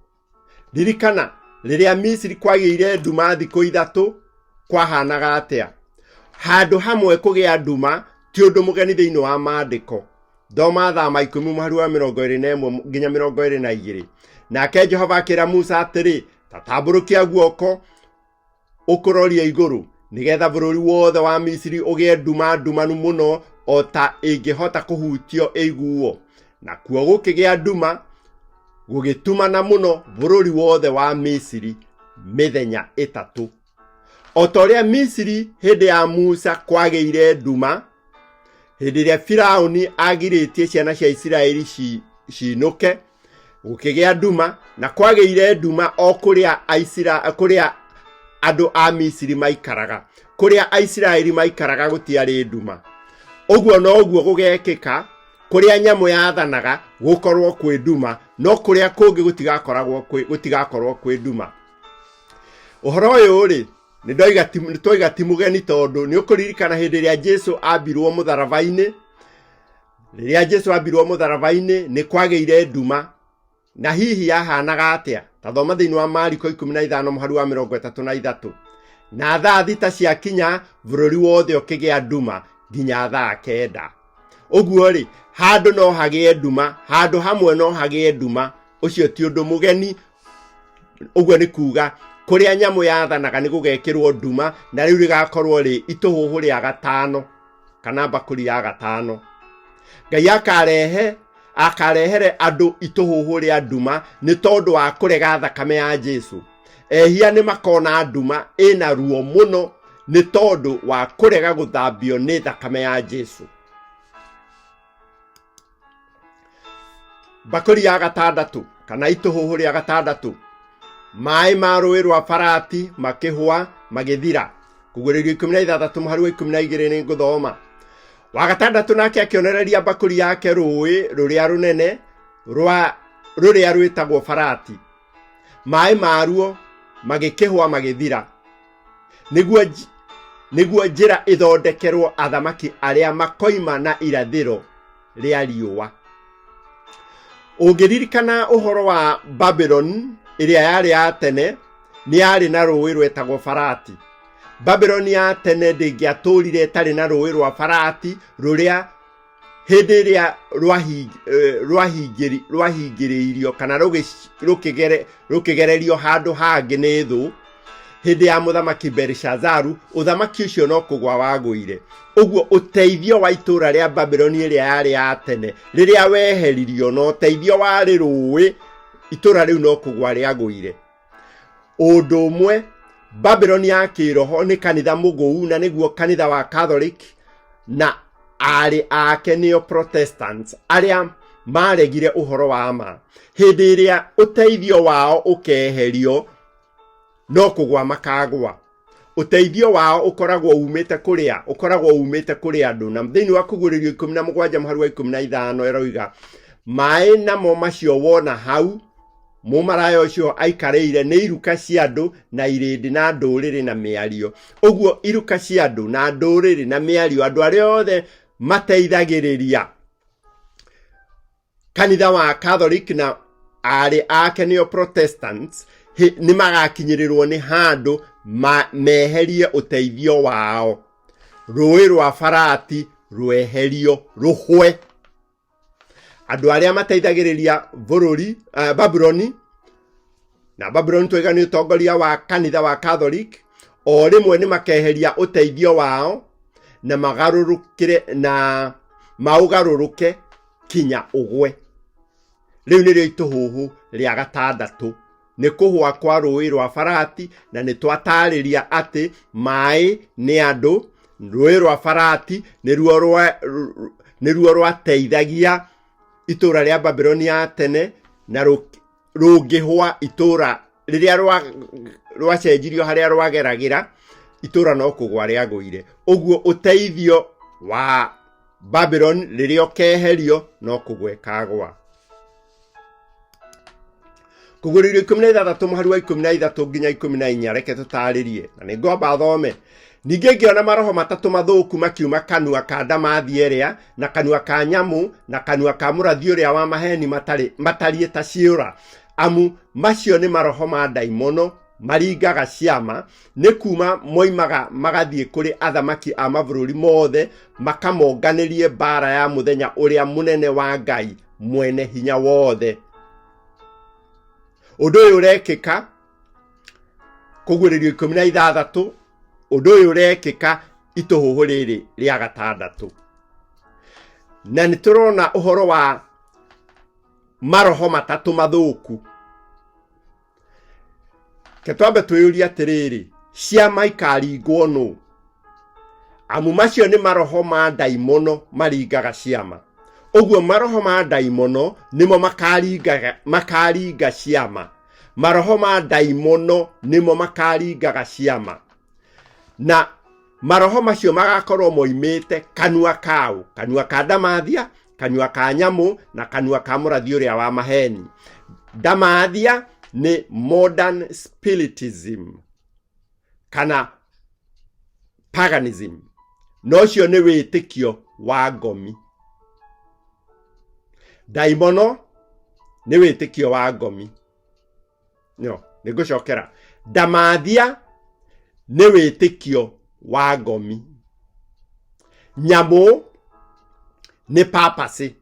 Ririkana, rĩrĩa Misiri kwagĩire nduma thikũ 3 kwahanaga atĩa? Handũ hamwe kũgĩa nduma ti ũndũ mũgeni thĩinĩ wa maandĩko. Thoma Thama 10 mũhari wa 21 nginya 22. Nake Jehova akĩra Musa atĩrĩ, ta tambũrũkia guoko ũkũrorie igũrũ, nĩgetha bũrũri wothe wa Misiri ũgĩe nduma ndumanu mũno o ta ĩngĩhota kũhutio ĩiguo. Nakuo gũkĩgĩa nduma, gũgĩtumana mũno bũrũri wothe wa Misiri mĩthenya 3. O ta ũrĩa Misiri hĩndĩ ya Musa kwagĩire nduma, hĩndĩ ĩrĩa Firaũni agirĩtie ciana cia Isiraeli cinũke, gũkĩgĩa nduma, na kwagĩire nduma o kũrĩa kũrĩa andũ a Misiri maikaraga. Kũrĩa Aisiraeli maikaraga gũtiarĩ nduma. Ũguo noguo gũgekĩka kũrĩa nyamũ yathanaga gũkorwo kwĩ nduma, no kũrĩa kũngĩ gũtigakorwo kwĩ nduma. Ũhoro ũyũ rĩ, nĩ twoiga ti mũgeni, tondũ nĩ ũkũririkana hĩndĩ ĩrĩa Jesu ambirwo mũtharaba-inĩ. Rĩrĩa Jesu ambirwo mũtharaba-inĩ nĩ kwagĩire nduma, na hihi yahanaga atĩa? Ta thoma thĩinĩ wa Mariko 15 mũhari wa 33. Na thaa 6 ciakinya, bũrũri wothe ũkĩgĩa nduma nginya thaa 9. Ũguo rĩ, handũ no hagĩe nduma, handũ hamwe no hagĩe nduma, ũcio ti ũndũ mũgeni. Ũguo nĩ kuga kũrĩa nyamũ yathanaga nĩ gũgekĩrwo nduma, na rĩu rĩgakorwo rĩ itũhũhũ rĩa gatano kana mbakũri ya gatano. Ngai akarehere andũ itũhũhũ rĩa nduma nĩ tondũ wa kũrega thakame ya Jesu. Ehia nĩ makona nduma ĩna ruo mũno nĩ tondũ wa kũrega gũthambio nĩ thakame ya Jesu. Mbakũri ya gatandatũ kana itũhũhũ rĩa gatandatũ, maĩ ma rũĩ rwa Farati makĩhũa magĩthira. Kũguũrĩrio 16 mũhari wa 12 nĩ ngũthoma. Wa gatandatũ nake akĩonereria mbakũri yake rũĩ rũrĩa rũnene rũrĩa rwĩtagwo Farati, maĩ maruo magĩkĩhũa magĩthira, nĩguo njĩra ĩthondekerwo athamaki arĩa makoima na irathĩro rĩa riũa. Ũngĩririkana ũhoro wa Babylon ĩrĩa yarĩ ya tene, nĩ yarĩ na rũĩ rwetagwo Farati. Babylon ya tene ndĩngĩatũrire ĩtarĩ na rũĩ rwa Farati, rũrĩa hĩndĩ ĩrĩa rwahingĩrĩirio kana rũkĩgererio handũ hangĩ nĩ thũ, hĩndĩ ya mũthamaki Belishazaru, ũthamaki ũcio no kũgwa wagũire. Ũguo ũteithio wa itũũra rĩa Babyloni ĩrĩa yarĩ ya tene, rĩrĩa weheririo na ũteithio warĩ rũĩ, itũũra rĩu no kũgwa rĩagũire. Ũndũ ũmwe, Babyloni ya kĩroho nĩ kanitha mũgũu, na nĩguo kanitha wa Catholic na arĩ ake nĩo Protestants arĩa maregire ũhoro wa ma. Hĩndĩ ĩrĩa ũteithio wao ũkeherio, no kũgwa makagwa. Ũteithio wao ũkoragwo umĩte kũrĩa, ũkoragwo umĩte kũrĩ andũ. Na thĩinĩ wa Kũguũrĩrio 17 mũhari wa 15 ĩroiga, maĩ namo macio wona hau Mũmaraya ũcio aikarĩire nĩ iruka cia andũ na irĩndĩ na ndũrĩrĩ na mĩario. Ũguo iruka cia andũ na ndũrĩrĩ na mĩario, andũ arĩa othe mateithagĩrĩria kanitha wa Catholic na arĩ ake nĩo Protestants nĩ magakinyĩrĩrwo nĩ handũ meherie ũteithio wao. Rũĩ rwa Farati rweherio rũhwe. Andũ arĩa mateithagĩrĩria bũrũri Babuloni, na Babuloni twaiga nĩ ũtongoria wa kanitha wa Catholic, o rĩmwe nĩ makeheria ũteithio wao na magarũrũkĩre na maũgarũrũke kinya ũgwe. Rĩu nĩrĩo itũhũhũ rĩa gatandatũ, nĩ kũhũa kwa rũĩ rwa Farati, na nĩ twatarĩria atĩ maĩ nĩ andũ, rũĩ rwa Farati nĩruo rwateithagia itũũra rĩa Babuloni ya tene, na rũngĩhũa itũũra rĩrĩa rwacenjirio harĩa rwageragĩra, itũũra no kũgwa rĩagũire. Ũguo ũteithio wa Babuloni rĩrĩa ũkeherio no kũgwa ĩkagwa. Kũguũrĩrio 16 mũhari wa 13 nginya 14, reke tũtaarĩrie na nĩ ngwamba thome. Ningĩ ngĩona maroho matatũ mathũku makiuma kanua ka ndamathia ĩrĩa, na kanua ka nyamũ, na kanua ka mũrathi ũrĩa wa maheni matariĩ ta ciũra. Amu macio nĩ maroho ma ndaimono maringaga ciama, nĩ kuma moimaga magathiĩ kũrĩ athamaki a mabũrũri mothe, makamonganĩrie mbaara ya mũthenya ũrĩa mũnene wa Ngai mwene hinya wothe. Ũndũ ũyũ ũrekĩka kũguũrĩrio 16, ũndũ ũyũ ũrekĩka itũhũhũ rĩrĩ rĩa gatandatũ. Na nĩ tũrona ũhoro wa maroho matatũ mathũku. Ke twambe twĩyũrie atĩrĩrĩ, ciama ikaringwo nũ? Amu macio nĩ maroho ma ndaimono maringaga ciama. Ũguo maroho ma ndaimono nĩmo makaringa ciama. Maroho ma ndaimono nĩmo makaringaga ciama. Na maroho macio magakorwo moimĩte kanua kaũ? Kanua ka ndamathia, kanua ka nyamũ, na kanua ka mũrathi ũrĩa wa maheni. Ndamathia nĩ modern spiritism kana paganism, na ũcio nĩ wĩtĩkio wa ngomi. Ndaimono nĩ wĩtĩkio wa ngomi. No, nĩ ngũcokera. Ndamathia nĩ wĩtĩkio wa ngomi. Nyamũ nĩ papacy,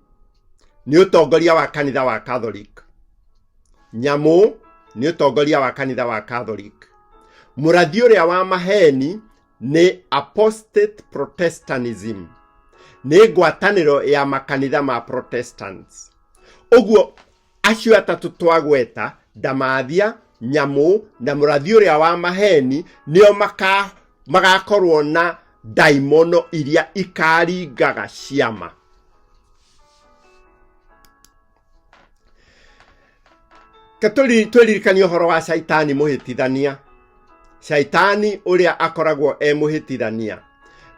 nĩ ũtongoria wa kanitha wa Catholic. Nyamũ nĩ ũtongoria wa kanitha wa Catholic. Mũrathi ũrĩa wa maheni nĩ apostate Protestantism, nĩ ngwatanĩro ya makanitha ma Protestants. Ũguo acio atatũ twagweta, ndamathia, nyamũ na mũrathi ũrĩa wa maheni, nĩo magakorwo na ndaimono iria ikaringaga ciama. Ke twĩririkanie ũhoro wa Shaitani mũhĩtithania. Shaitani ũrĩa akoragwo e mũhĩtithania.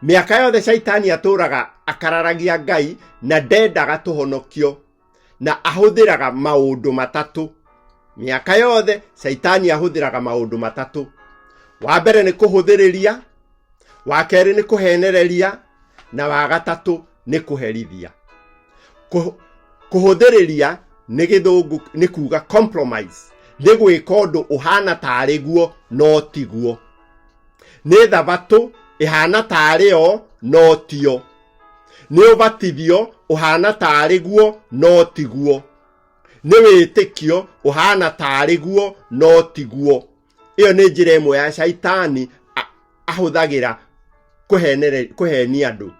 Mĩaka yothe Shaitani atũraga akararagia Ngai na ndendaga tũhonokio, na ahũthĩraga maũndũ matatũ. Mĩaka yothe Shaitani ahũthĩraga maũndũ matatũ. Wa mbere nĩ kũhũthĩrĩria, wa kerĩ nĩ kũhenereria, na wa gatatũ nĩ kũherithia. Kũhũthĩrĩria nĩ gĩthũngũ nĩ kuga compromise, nĩ gwĩka ũndũ ũhana tarĩ guo no tiguo, nĩ thabatũ ĩhana tarĩ yo no tio, nĩ ũbatithio ũhana tarĩ guo no tiguo, nĩ wĩtĩkio ũhana tarĩ guo no tiguo. Ĩyo nĩ njĩra ĩmwe ya Shaitani ahũthagĩra kũhenia andũ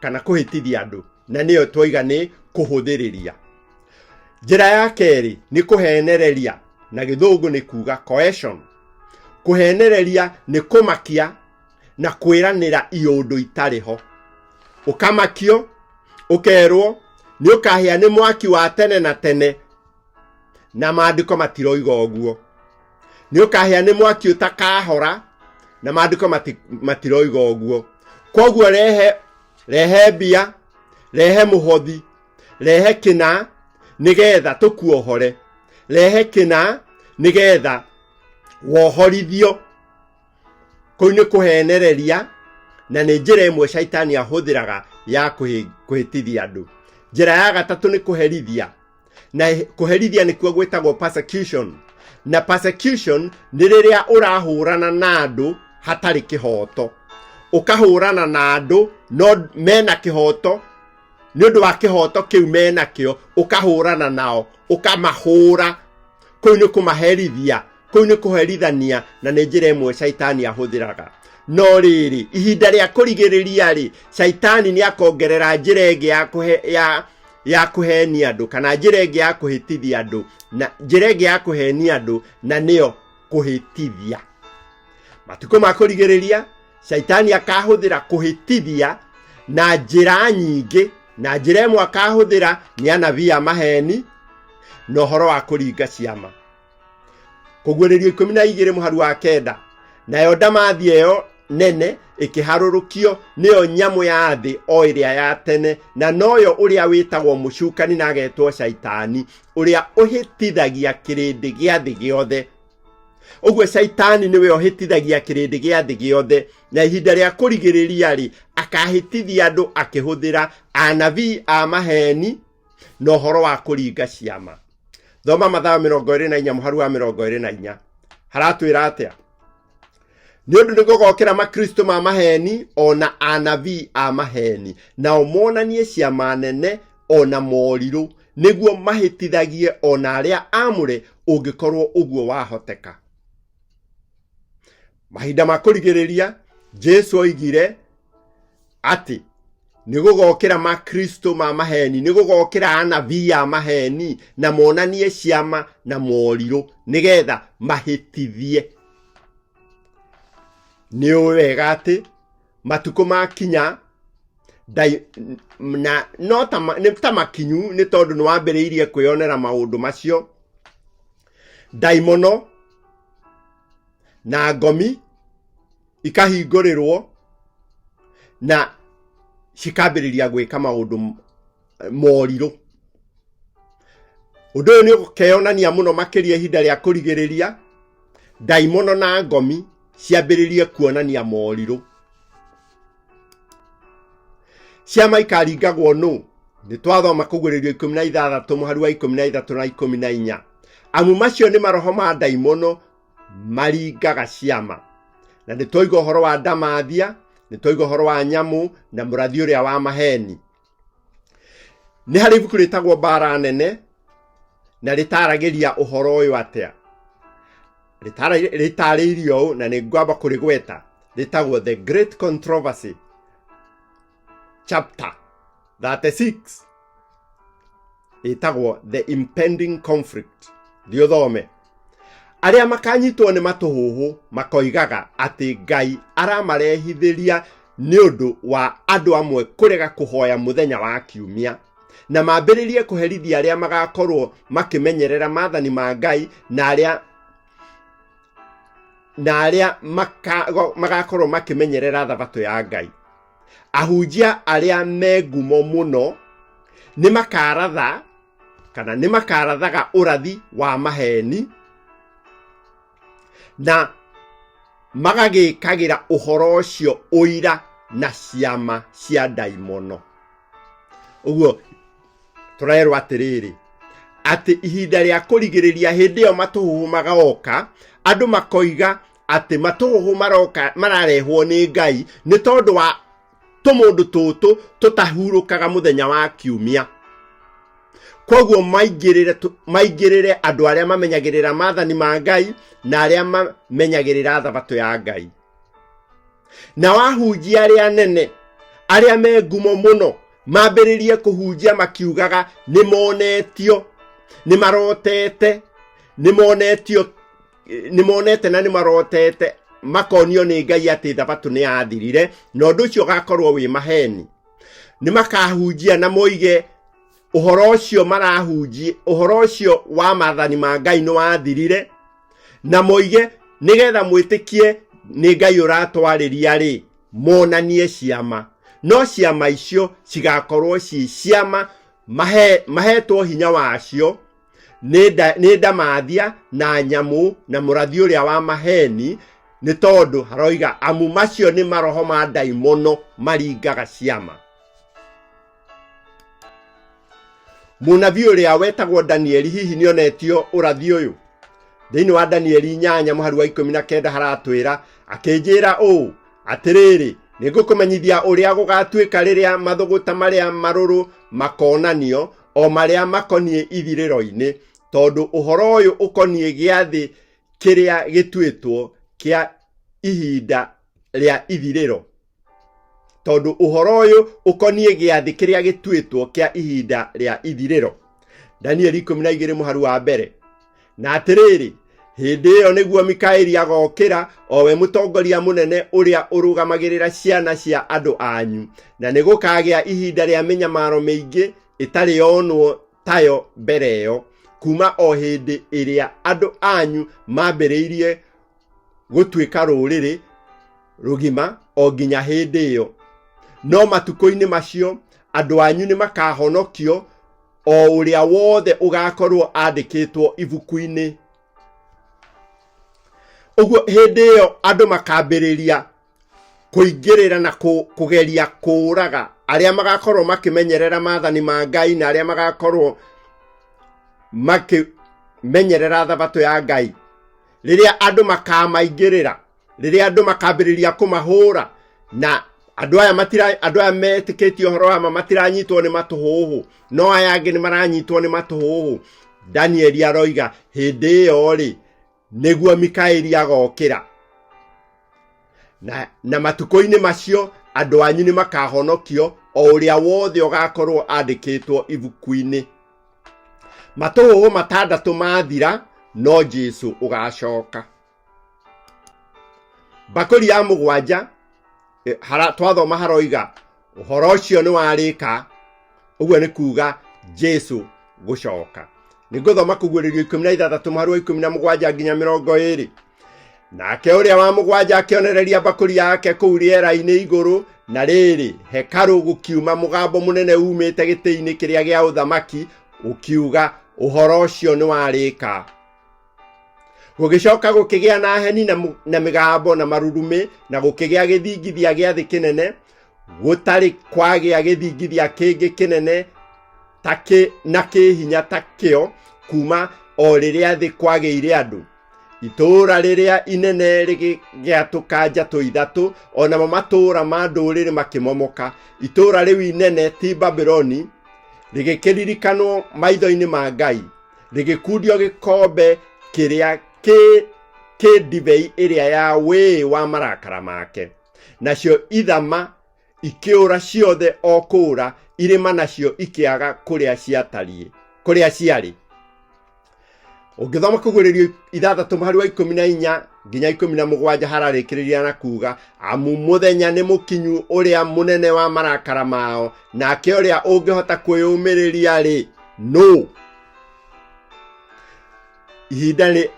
kana kũhĩtithia andũ, na nĩyo twaiga nĩ kũhũthĩrĩria. Njĩra ya kerĩ nĩ kũhenereria, na gĩthũngũ nĩ kuga coercion. Kũhenereria nĩ kũmakia na kwĩranĩra iũndũ itarĩ ho. Ũkamakio, ũkerwo nĩ ũkahĩa nĩ mwaki wa tene na tene, na maandĩko matiroiga ũguo. Nĩ ũkahĩa nĩ mwaki ũtakahora, na maandĩko matiroiga ũguo. Koguo rehe mbia, rehe mũhothi, rehe kĩna, nĩgetha tũkuohore. Rehe kĩna nĩgetha wohorithio. Kũu nĩ kũhenereria na nĩ njĩra ĩmwe caitani ahũthĩraga ya kũhĩtithia andũ. Njĩra ya gatatũ nĩ kũherithia, na kũherithia nĩkuo gwĩtagwo persecution. Na persecution nĩ rĩrĩa ũrahũrana na andũ hatarĩ kĩhoto, ũkahũrana na andũ no mena kĩhoto, nĩ ũndũ wa kĩhoto kĩu menakĩo ũkahũrana nao, ũkamahũra. Kũu nĩ kũmaherithia, kũu nĩ kũherithania, na nĩ njĩra ĩmwe caitani ahũthĩraga. No rĩrĩ, ihinda rĩa kũrigĩrĩria rĩ, caitani nĩ akongerera njĩra ĩngĩ ya kũhenia andũ, kana njĩra ĩngĩ ya kũhĩtithia andũ, na njĩra ĩngĩ ya kũhenia andũ, na nĩyo kũhĩtithia. Matukũ ma kũrigĩrĩria caitani akahũthĩra kũhĩtithia na njĩra nyingĩ, na njĩra ĩmwe akahũthĩra nĩ anabii a maheni na ũhoro wa kũringa ciama. Kũguũrĩrio 12 mũhari wa 9, nayo ndamathia ĩyo nene ĩkĩharũrũkio, nĩyo nyamũ ya thĩ o ĩrĩa ya tene, na noyo ũrĩa wĩtagwo mũcukani na agetwo caitani, ũrĩa ũhĩtithagia kĩrĩndĩ gĩa thĩ gĩothe. Ũguo caitani nĩwe ũhĩtithagia kĩrĩndĩ gĩa thĩ gĩothe, na ihinda rĩa kũrigĩrĩria rĩ, akahĩtithia andũ akĩhũthĩra anabii a maheni na ũhoro wa kũringa ciama. Thoma Mathayo 24 mũhari wa 24, haratwĩra atĩa? Nĩ ũndũ nĩ gũgokĩra makristo ma maheni ona anabii a maheni, nao monanie ciama nene ona morirũ, nĩguo mahĩtithagie ona arĩa aamũre, ũngĩkorwo ũguo wahoteka. Mahinda ma kũrigĩrĩria, Jesu oigire atĩ nĩ gũgokĩra makristo ma maheni, nĩ gũgokĩra anabii a maheni, na monanie ciama na morirũ nĩgetha mahĩtithie. Nĩ ũĩ wega atĩ matukũ makinya na no ta nĩ ta makinyu, nĩ tondũ nĩ wambĩrĩirie kwĩyonera maũndũ macio. Ndaimono na ngomi ikahingũrĩrwo na cikambĩrĩria gwĩka maũndũ morirũ. Ũndũ ũyũ nĩ ũkeyonania mũno makĩria ihinda rĩa kũrigĩrĩria, ndaimono na ngomi ciambĩrĩrie kuonania morirũ. Ciama ikaringagwo nũ? Nĩ twathoma Kũguũrĩrio 16 mũhari wa 13 na 14. Amu macio nĩ maroho ma ndaimono maringaga ciama. Na nĩ twoiga ũhoro wa ndamathia, nĩ twoiga ũhoro wa nyamũ na mũrathi ũrĩa wa maheni. Nĩ harĩ ibuku rĩtagwo Mbara Nene, na rĩtaragĩria ũhoro ũyũ atĩa? Rĩtarĩirio ũũ, na nĩ ngwamba kũrĩgweta. Rĩtagwo The Great Controversy, chapter 36, ĩtagwo The Impending Conflict. Thiĩ ũthome. Arĩa makanyitwo nĩ matũhũhũ makoigaga atĩ Ngai aramarehithĩria nĩ ũndũ wa andũ amwe kũrega kũhoya mũthenya wa kiumia, na mambĩrĩrie kũherithia arĩa magakorwo makĩmenyerera maathani ma Ngai na arĩa magakorwo makĩmenyerera thabatũ ya Ngai. Ahunjia arĩa me ngumo mũno nĩ makaratha kana nĩ makarathaga ũrathi wa maheni na magagĩkagĩra ũhoro ũcio ũira na ciama cia ndaimono. Ũguo tũrerwo atĩrĩrĩ, atĩ ihinda rĩa kũrigĩrĩria hĩndĩ ĩyo matũhũhũ magoka, andũ makoiga atĩ matũhũhũ maroka mararehwo nĩ Ngai nĩ tondũ wa tũmũndũ tũtũ tũtahurũkaga mũthenya wa kiumia. Koguo maingĩrĩre andũ arĩa mamenyagĩrĩra maathani ma Ngai na arĩa mamenyagĩrĩra thabatũ ya Ngai. Na wahunjia arĩa anene, arĩa me ngumo mũno, mambĩrĩrie kũhunjia makiugaga nĩ monetio, nĩ marotete, nĩ monetio, nĩ monete na nĩ marotete, makonio nĩ Ngai atĩ thabatũ nĩ yathirire, na ũndũ ũcio ũgakorwo wĩ maheni. Nĩ makahunjia na moige ũhoro ũcio marahunjia, ũhoro ũcio wa maathani ma Ngai nĩ wathirire, na moige nĩgetha mwĩtĩkie nĩ Ngai ũratwarĩria rĩ, monanie ciama. No ciama icio cigakorwo ci ciama mahetwo hinya wacio Nĩ ndamathia na nyamũ na mũrathi ũrĩa wa maheni, nĩ tondũ haroiga amu macio nĩ maroho ma ndaimono maringaga ciama. Mũnabii ũrĩa wetagwo Danieli hihi nĩonetio ũrathi ũyũ? Thĩinĩ wa Danieli 8 mũhari wa 19 haratwĩra, akĩnjĩra ũũ, atĩrĩrĩ, nĩngũkũmenyithia ũrĩa gũgatuĩka rĩrĩa mathũgũta marĩa marũrũ makonanio, o marĩa makoniĩ ithirĩro-inĩ, tondũ ũhoro ũyũ ũkoniĩ gĩathĩ kĩrĩa gĩtuĩtwo kĩa ihinda rĩa ithirĩro. Tondũ ũhoro ũyũ ũkoniĩ gĩathĩ kĩrĩa gĩtuĩtwo kĩa ihinda rĩa ithirĩro. Danieli 12 mũhari wa mbere. Na atĩrĩrĩ, hĩndĩ ĩyo nĩguo Mikaeli agokĩra, o we mũtongoria mũnene ũrĩa ũrũgamagĩrĩra ciana cia andũ anyu, na nĩ gũkagĩa ihinda rĩa mĩnyamaro mĩingĩ ĩtarĩ yonwo tayo mbere ĩyo, kuuma o hĩndĩ ĩrĩa andũ anyu mambĩrĩirie gũtuĩka rũrĩrĩ rũgima o nginya hĩndĩ ĩyo. No matukũ-inĩ macio andũ anyu nĩ makahonokio, o ũrĩa wothe ũgakorwo andĩkĩtwo ibuku-inĩ. Ũguo hĩndĩ ĩyo andũ makambĩrĩria kũingĩrĩra na kũgeria kũũraga arĩa magakorwo makĩmenyerera maathani ma Ngai na arĩa magakorwo makĩmenyerera thabatũ ya Ngai. Rĩrĩa andũ makamaingĩrĩra, rĩrĩa andũ makambĩrĩria kũmahũra, na andũ aya matira, andũ aya metĩkĩtie ũhoro wa ma matiranyitwo nĩ matũhũhũ, no aya angĩ nĩ maranyitwo nĩ matũhũhũ. Danieli aroiga hĩndĩ ĩyo rĩ, nĩguo Mikaeli agokĩra, na matukũ-inĩ macio andũ anyu nĩ makahonokio, o ũrĩa wothe ũgakorwo andĩkĩtwo ibuku-inĩ. Matũhũhũ 6 mathira, no Jesu ũgacoka. Mbakũri ya 7, twathoma haroiga ũhoro ũcio nĩ warĩka, ũguo nĩ kuga Jesu gũcoka. Nĩ ngũthoma Kũguũrĩrio 16 mũhari wa 17 nginya 20. Nake ũrĩa wa 7 akĩonereria mbakũri yake kũu rĩera-inĩ igũrũ, na rĩrĩ, hekarũ gũkiuma mũgambo mũnene umĩte gĩtĩ-inĩ kĩrĩa gĩa ũthamaki, ũkiuga, ũhoro ũcio nĩ warĩka. Gũgĩcoka gũkĩgĩa na heni na mĩgambo na marurumĩ, na gũkĩgĩa gĩthingithia gĩa thĩ kĩnene, gũtarĩ kwagĩa gĩthingithia kĩngĩ kĩnene ta kĩ, na kĩhinya ta kĩo kuma o rĩrĩa thĩ kwagĩire andũ. Itũũra rĩrĩa inene rĩgĩatũka njatũ 3, o namo matũũra ma ndũrĩrĩ makĩmomoka. Itũũra rĩu inene ti Babuloni, rĩgĩkĩririkanwo maitho-inĩ ma Ngai, rĩgĩkundio gĩkombe kĩrĩa kĩ ndibei ĩrĩa ya wĩĩ wa marakara make. Nacio ithama ikĩũra ciothe o kũũra, irĩma nacio ikĩaga kũrĩa ciatariĩ, kũrĩa ciarĩ. Ũngĩthoma Kũguũrĩrio 6 mũhari wa 14 nginya 17 hararĩkĩrĩria na kuga, amu mũthenya nĩ mũkinyu ũrĩa mũnene wa marakara mao, nake ũrĩa ũngĩhota kwĩyũmĩrĩria rĩ, nũ? Ihinda nĩ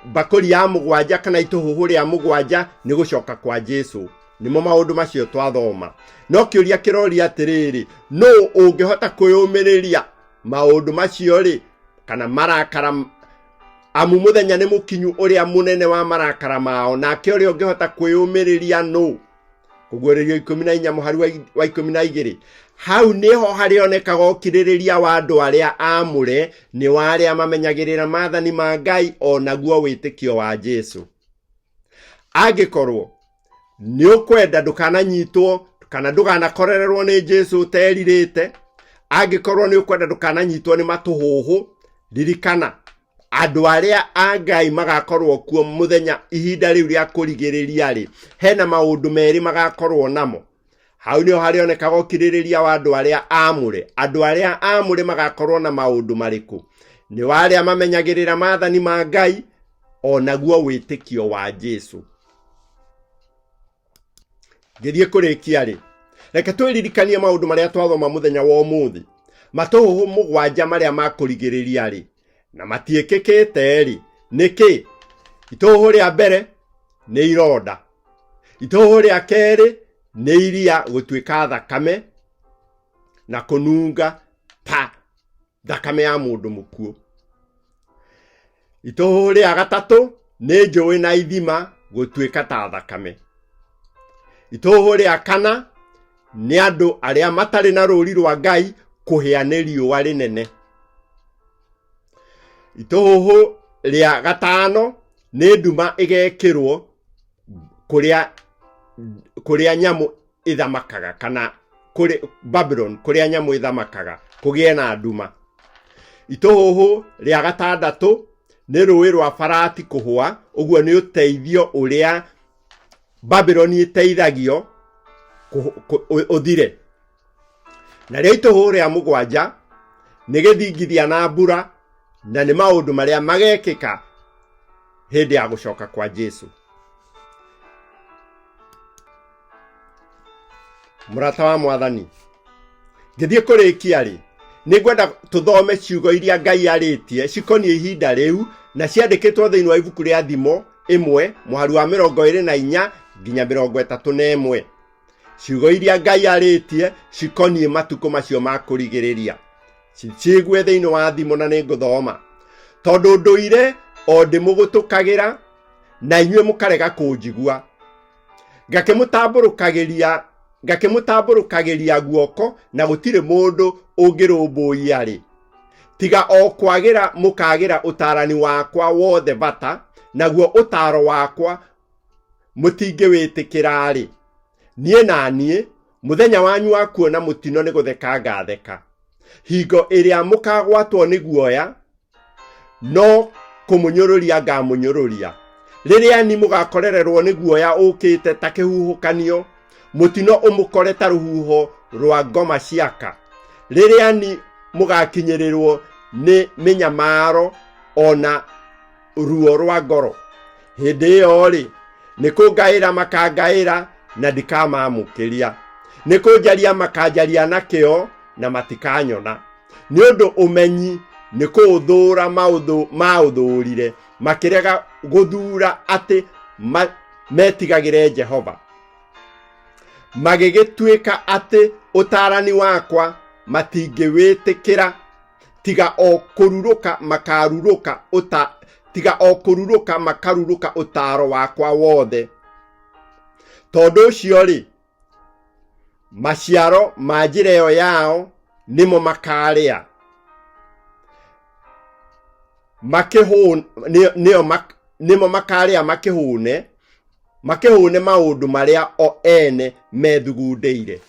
mbakũri ya 7 kana itũhũhũ rĩa 7 nĩ gũcoka kwa Jesu. Nĩmo maũndũ macio twathoma. No kĩũria kĩroria atĩrĩrĩ, nũ ũngĩhota kwĩyũmĩrĩria maũndũ macio rĩ, kana marakara? Amu mũthenya nĩ mũkinyu ũrĩa mũnene wa marakara mao, nake ũrĩa ũngĩhota kwĩyũmĩrĩria nũ? Kũguũrĩrio 14 mũhari wa 12. Hau nĩho harĩonekaga ũkirĩrĩria wa andũ arĩa aamũre, nĩ wa arĩa mamenyagĩrĩra maathani ma Ngai o naguo wĩtĩkio wa Jesu. Angĩkorwo nĩ ũkwenda ndũkananyitwo kana ndũganakorererwo nĩ Jesu ũterirĩte, angĩkorwo nĩ ũkwenda ndũkananyitwo nĩ matũhũhũ, ririkana andũ arĩa a Ngai magakorwo kuo mũthenya ihinda rĩu rĩa kũrigĩrĩria rĩ, hena maũndũ merĩ magakorwo namo. Hau nĩho harĩonekaga ũkirĩrĩria wa andũ arĩa aamũre. Andũ arĩa aamũre magakorwo na maũndũ marĩkũ? Nĩ wa arĩa mamenyagĩrĩra maathani ma Ngai o naguo wĩtĩkio wa Jesu. Ngĩthiĩ kũrĩkia rĩ, reke twĩririkanie maũndũ marĩa twathoma mũthenya wa ũmũthĩ. Matũhũhũ 7 marĩa ma kũrigĩrĩria rĩ, na matiĩkĩkĩte rĩ, nĩkĩ? Itũhũhũ rĩa mbere nĩ ironda. Itũhũhũ rĩa kerĩ nĩ iria gũtuĩka thakame na kũnunga ta thakame ya mũndũ mũkuũ. Itũhũhũ rĩa gatatũ nĩ njũĩ na ithima gũtuĩka ta thakame. Itũhũhũ rĩa kana nĩ andũ arĩa matarĩ na rũũri rwa Ngai kũhĩa nĩ riũa rĩnene. Itũhũhũ rĩa gatano nĩ nduma ĩgekĩrwo kũrĩa kũrĩa nyamũ ĩthamakaga kana kũrĩ Babylon kũrĩa nyamũ ĩthamakaga kũgĩe na nduma. Itũhũhũ rĩa gatandatũ nĩ rũĩ rwa Farati kũhũa, ũguo nĩ ũteithio ũrĩa Babylon ĩteithagio ũthire. Narĩo itũhũhũ rĩa mũgwanja nĩ gĩthingithia na mbura na nĩ maũndũ marĩa magekĩka hĩndĩ ya gũcoka kwa Jesu. Mũrata wa Mwathani, ngĩthiĩ kũrĩkia rĩ, nĩ ngwenda tũthome ciugo iria Ngai arĩtie cikoniĩ ihinda rĩu na ciandĩkĩtwo thĩinĩ wa ibuku rĩa Thimo 1 mũhari wa 24 nginya 31. Ciugo iria Ngai arĩtie cikoniĩ matukũ macio ma kũrigĩrĩria cigue thĩinĩ wa Thimo, na nĩ ngũthoma. Tondũ ndũire o ndĩmũgũtũkagĩra na inyuĩ mũkarega kũnjigua, ngakĩmũtambũrũkagĩria guoko na gũtirĩ mũndũ ũngĩrũmbũiya-rĩ, tiga o kwagĩra mũkagĩra ũtaarani wakwa wothe bata, naguo ũtaaro wakwa mũtingĩwĩtĩkĩra-rĩ, niĩ na niĩ mũthenya wanyu wa kuona mũtino nĩ gũtheka ngatheka. Hingo ĩrĩa mũkagwatwo nĩ guoya, no kũmũnyũrũria ngamũnyũrũria. Rĩrĩa ni mũgakorererwo nĩ guoya ũkĩte ta kĩhuhũkanio, mũtino ũmũkore ta rũhuho rwa ngoma ciaka. Rĩrĩa ni mũgakinyĩrĩrwo nĩ mĩnyamaro o na ruo rwa ngoro, hĩndĩ ĩyo-rĩ, nĩ kũngaĩra makangaĩra na ndikamamũkĩria, nĩ kũnjaria makanjaria na kĩo na matikanyona. Nĩ ũndũ ũmenyi nĩ kũũthũũra maũthũũrire, makĩrega gũthuura atĩ metigagĩre Jehova. Magĩgĩtuĩka atĩ ũtaarani wakwa matingĩwĩtĩkĩra, tiga o kũrurũka makarurũka ũta, tiga o kũrurũka makarurũka ũtaaro wakwa wothe. Tondũ ũcio-rĩ, maciaro ma njĩra ĩyo yao nĩmo makarĩa, nĩmo makarĩa makĩhũne, makĩhũne maũndũ marĩa o ene methugundĩire.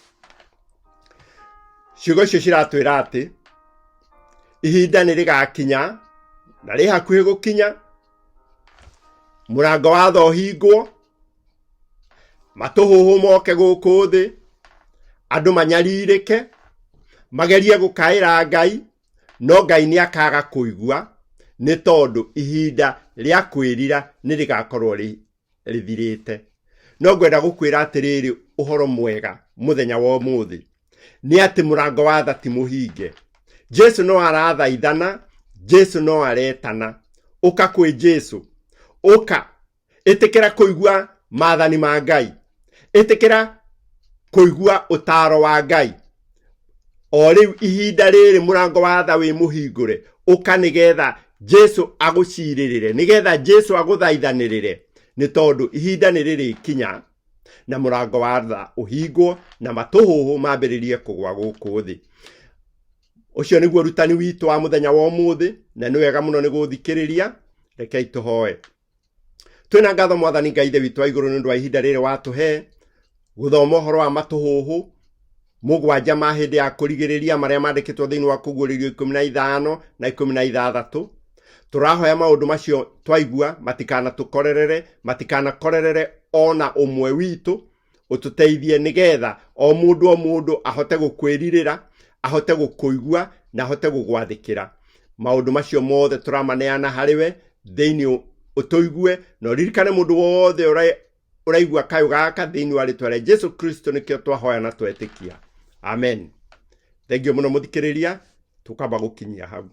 Ciugo icio ciratwĩra atĩ ihinda nĩ rĩgakinya na rĩ hakuhĩ gũkinya, mũrango wa tha ũhingwo, matũhũhũ moke gũkũ thĩ, andũ manyarirĩke, magerie gũkaĩra Ngai, no Ngai nĩ akaga kũigua, nĩ tondũ ihinda rĩa kwĩrira nĩ rĩgakorwo rĩthirĩte. No ngwenda gũkwĩra atĩrĩrĩ, ũhoro mwega mũthenya wa ũmũthĩ nĩ atĩ mũrango wa tha ti mũhinge. Jesu no arathaithana, Jesu no aretana. Ũka kwĩ Jesu, ũka ĩtĩkĩra kũigua maathani ma Ngai, ĩtĩkĩra kũigua ũtaaro wa Ngai. O rĩu ihinda rĩrĩ mũrango wa tha wĩ mũhingũre, ũka nĩgetha Jesu agũcirĩrĩre, nĩgetha Jesu agũthaithanĩrĩre, nĩ tondũ ihinda nĩ rĩrĩkinya na mũrango wa tha ũhingwo na matũhũhũ mambĩrĩrie kũgwa gũkũ thĩ. Ũcio nĩguo ũrutani witũ wa mũthenya wa ũmũthĩ, na nĩ wega mũno nĩ gũthikĩrĩria. Rekei tũhoe. Twĩna ngatho Mwathani Ngai Ithe witũ wa igũrũ nĩ ũndũ wa ihinda rĩrĩ watũhe gũthoma ũhoro wa matũhũhũ mũgwanja ma hĩndĩ ya kũrigĩrĩria marĩa mandĩkĩtwo thĩinĩ wa Kũguũrĩrio 15 na 16. Tũrahoya maũndũ macio twaigua matikanatũkorerere, matikanakorerere ona ũmwe witũ, ũtũteithie nĩgetha o mũndũ o mũndũ ahote gũkwĩrirĩra, ahote gũkũigua na ahote gũgwathĩkĩra. Maũndũ macio mothe tũramaneana harĩ we thĩinĩ, ũtũigue na ũririkane mũndũ wothe ũraigua kayũ gaka thĩinĩ wa rĩtwa rĩa Jesu Kristo nĩkĩo twahoya na twetĩkia. Amen. Thengiũ mũno mũthikĩrĩria, tũkamba gũkinyia hau.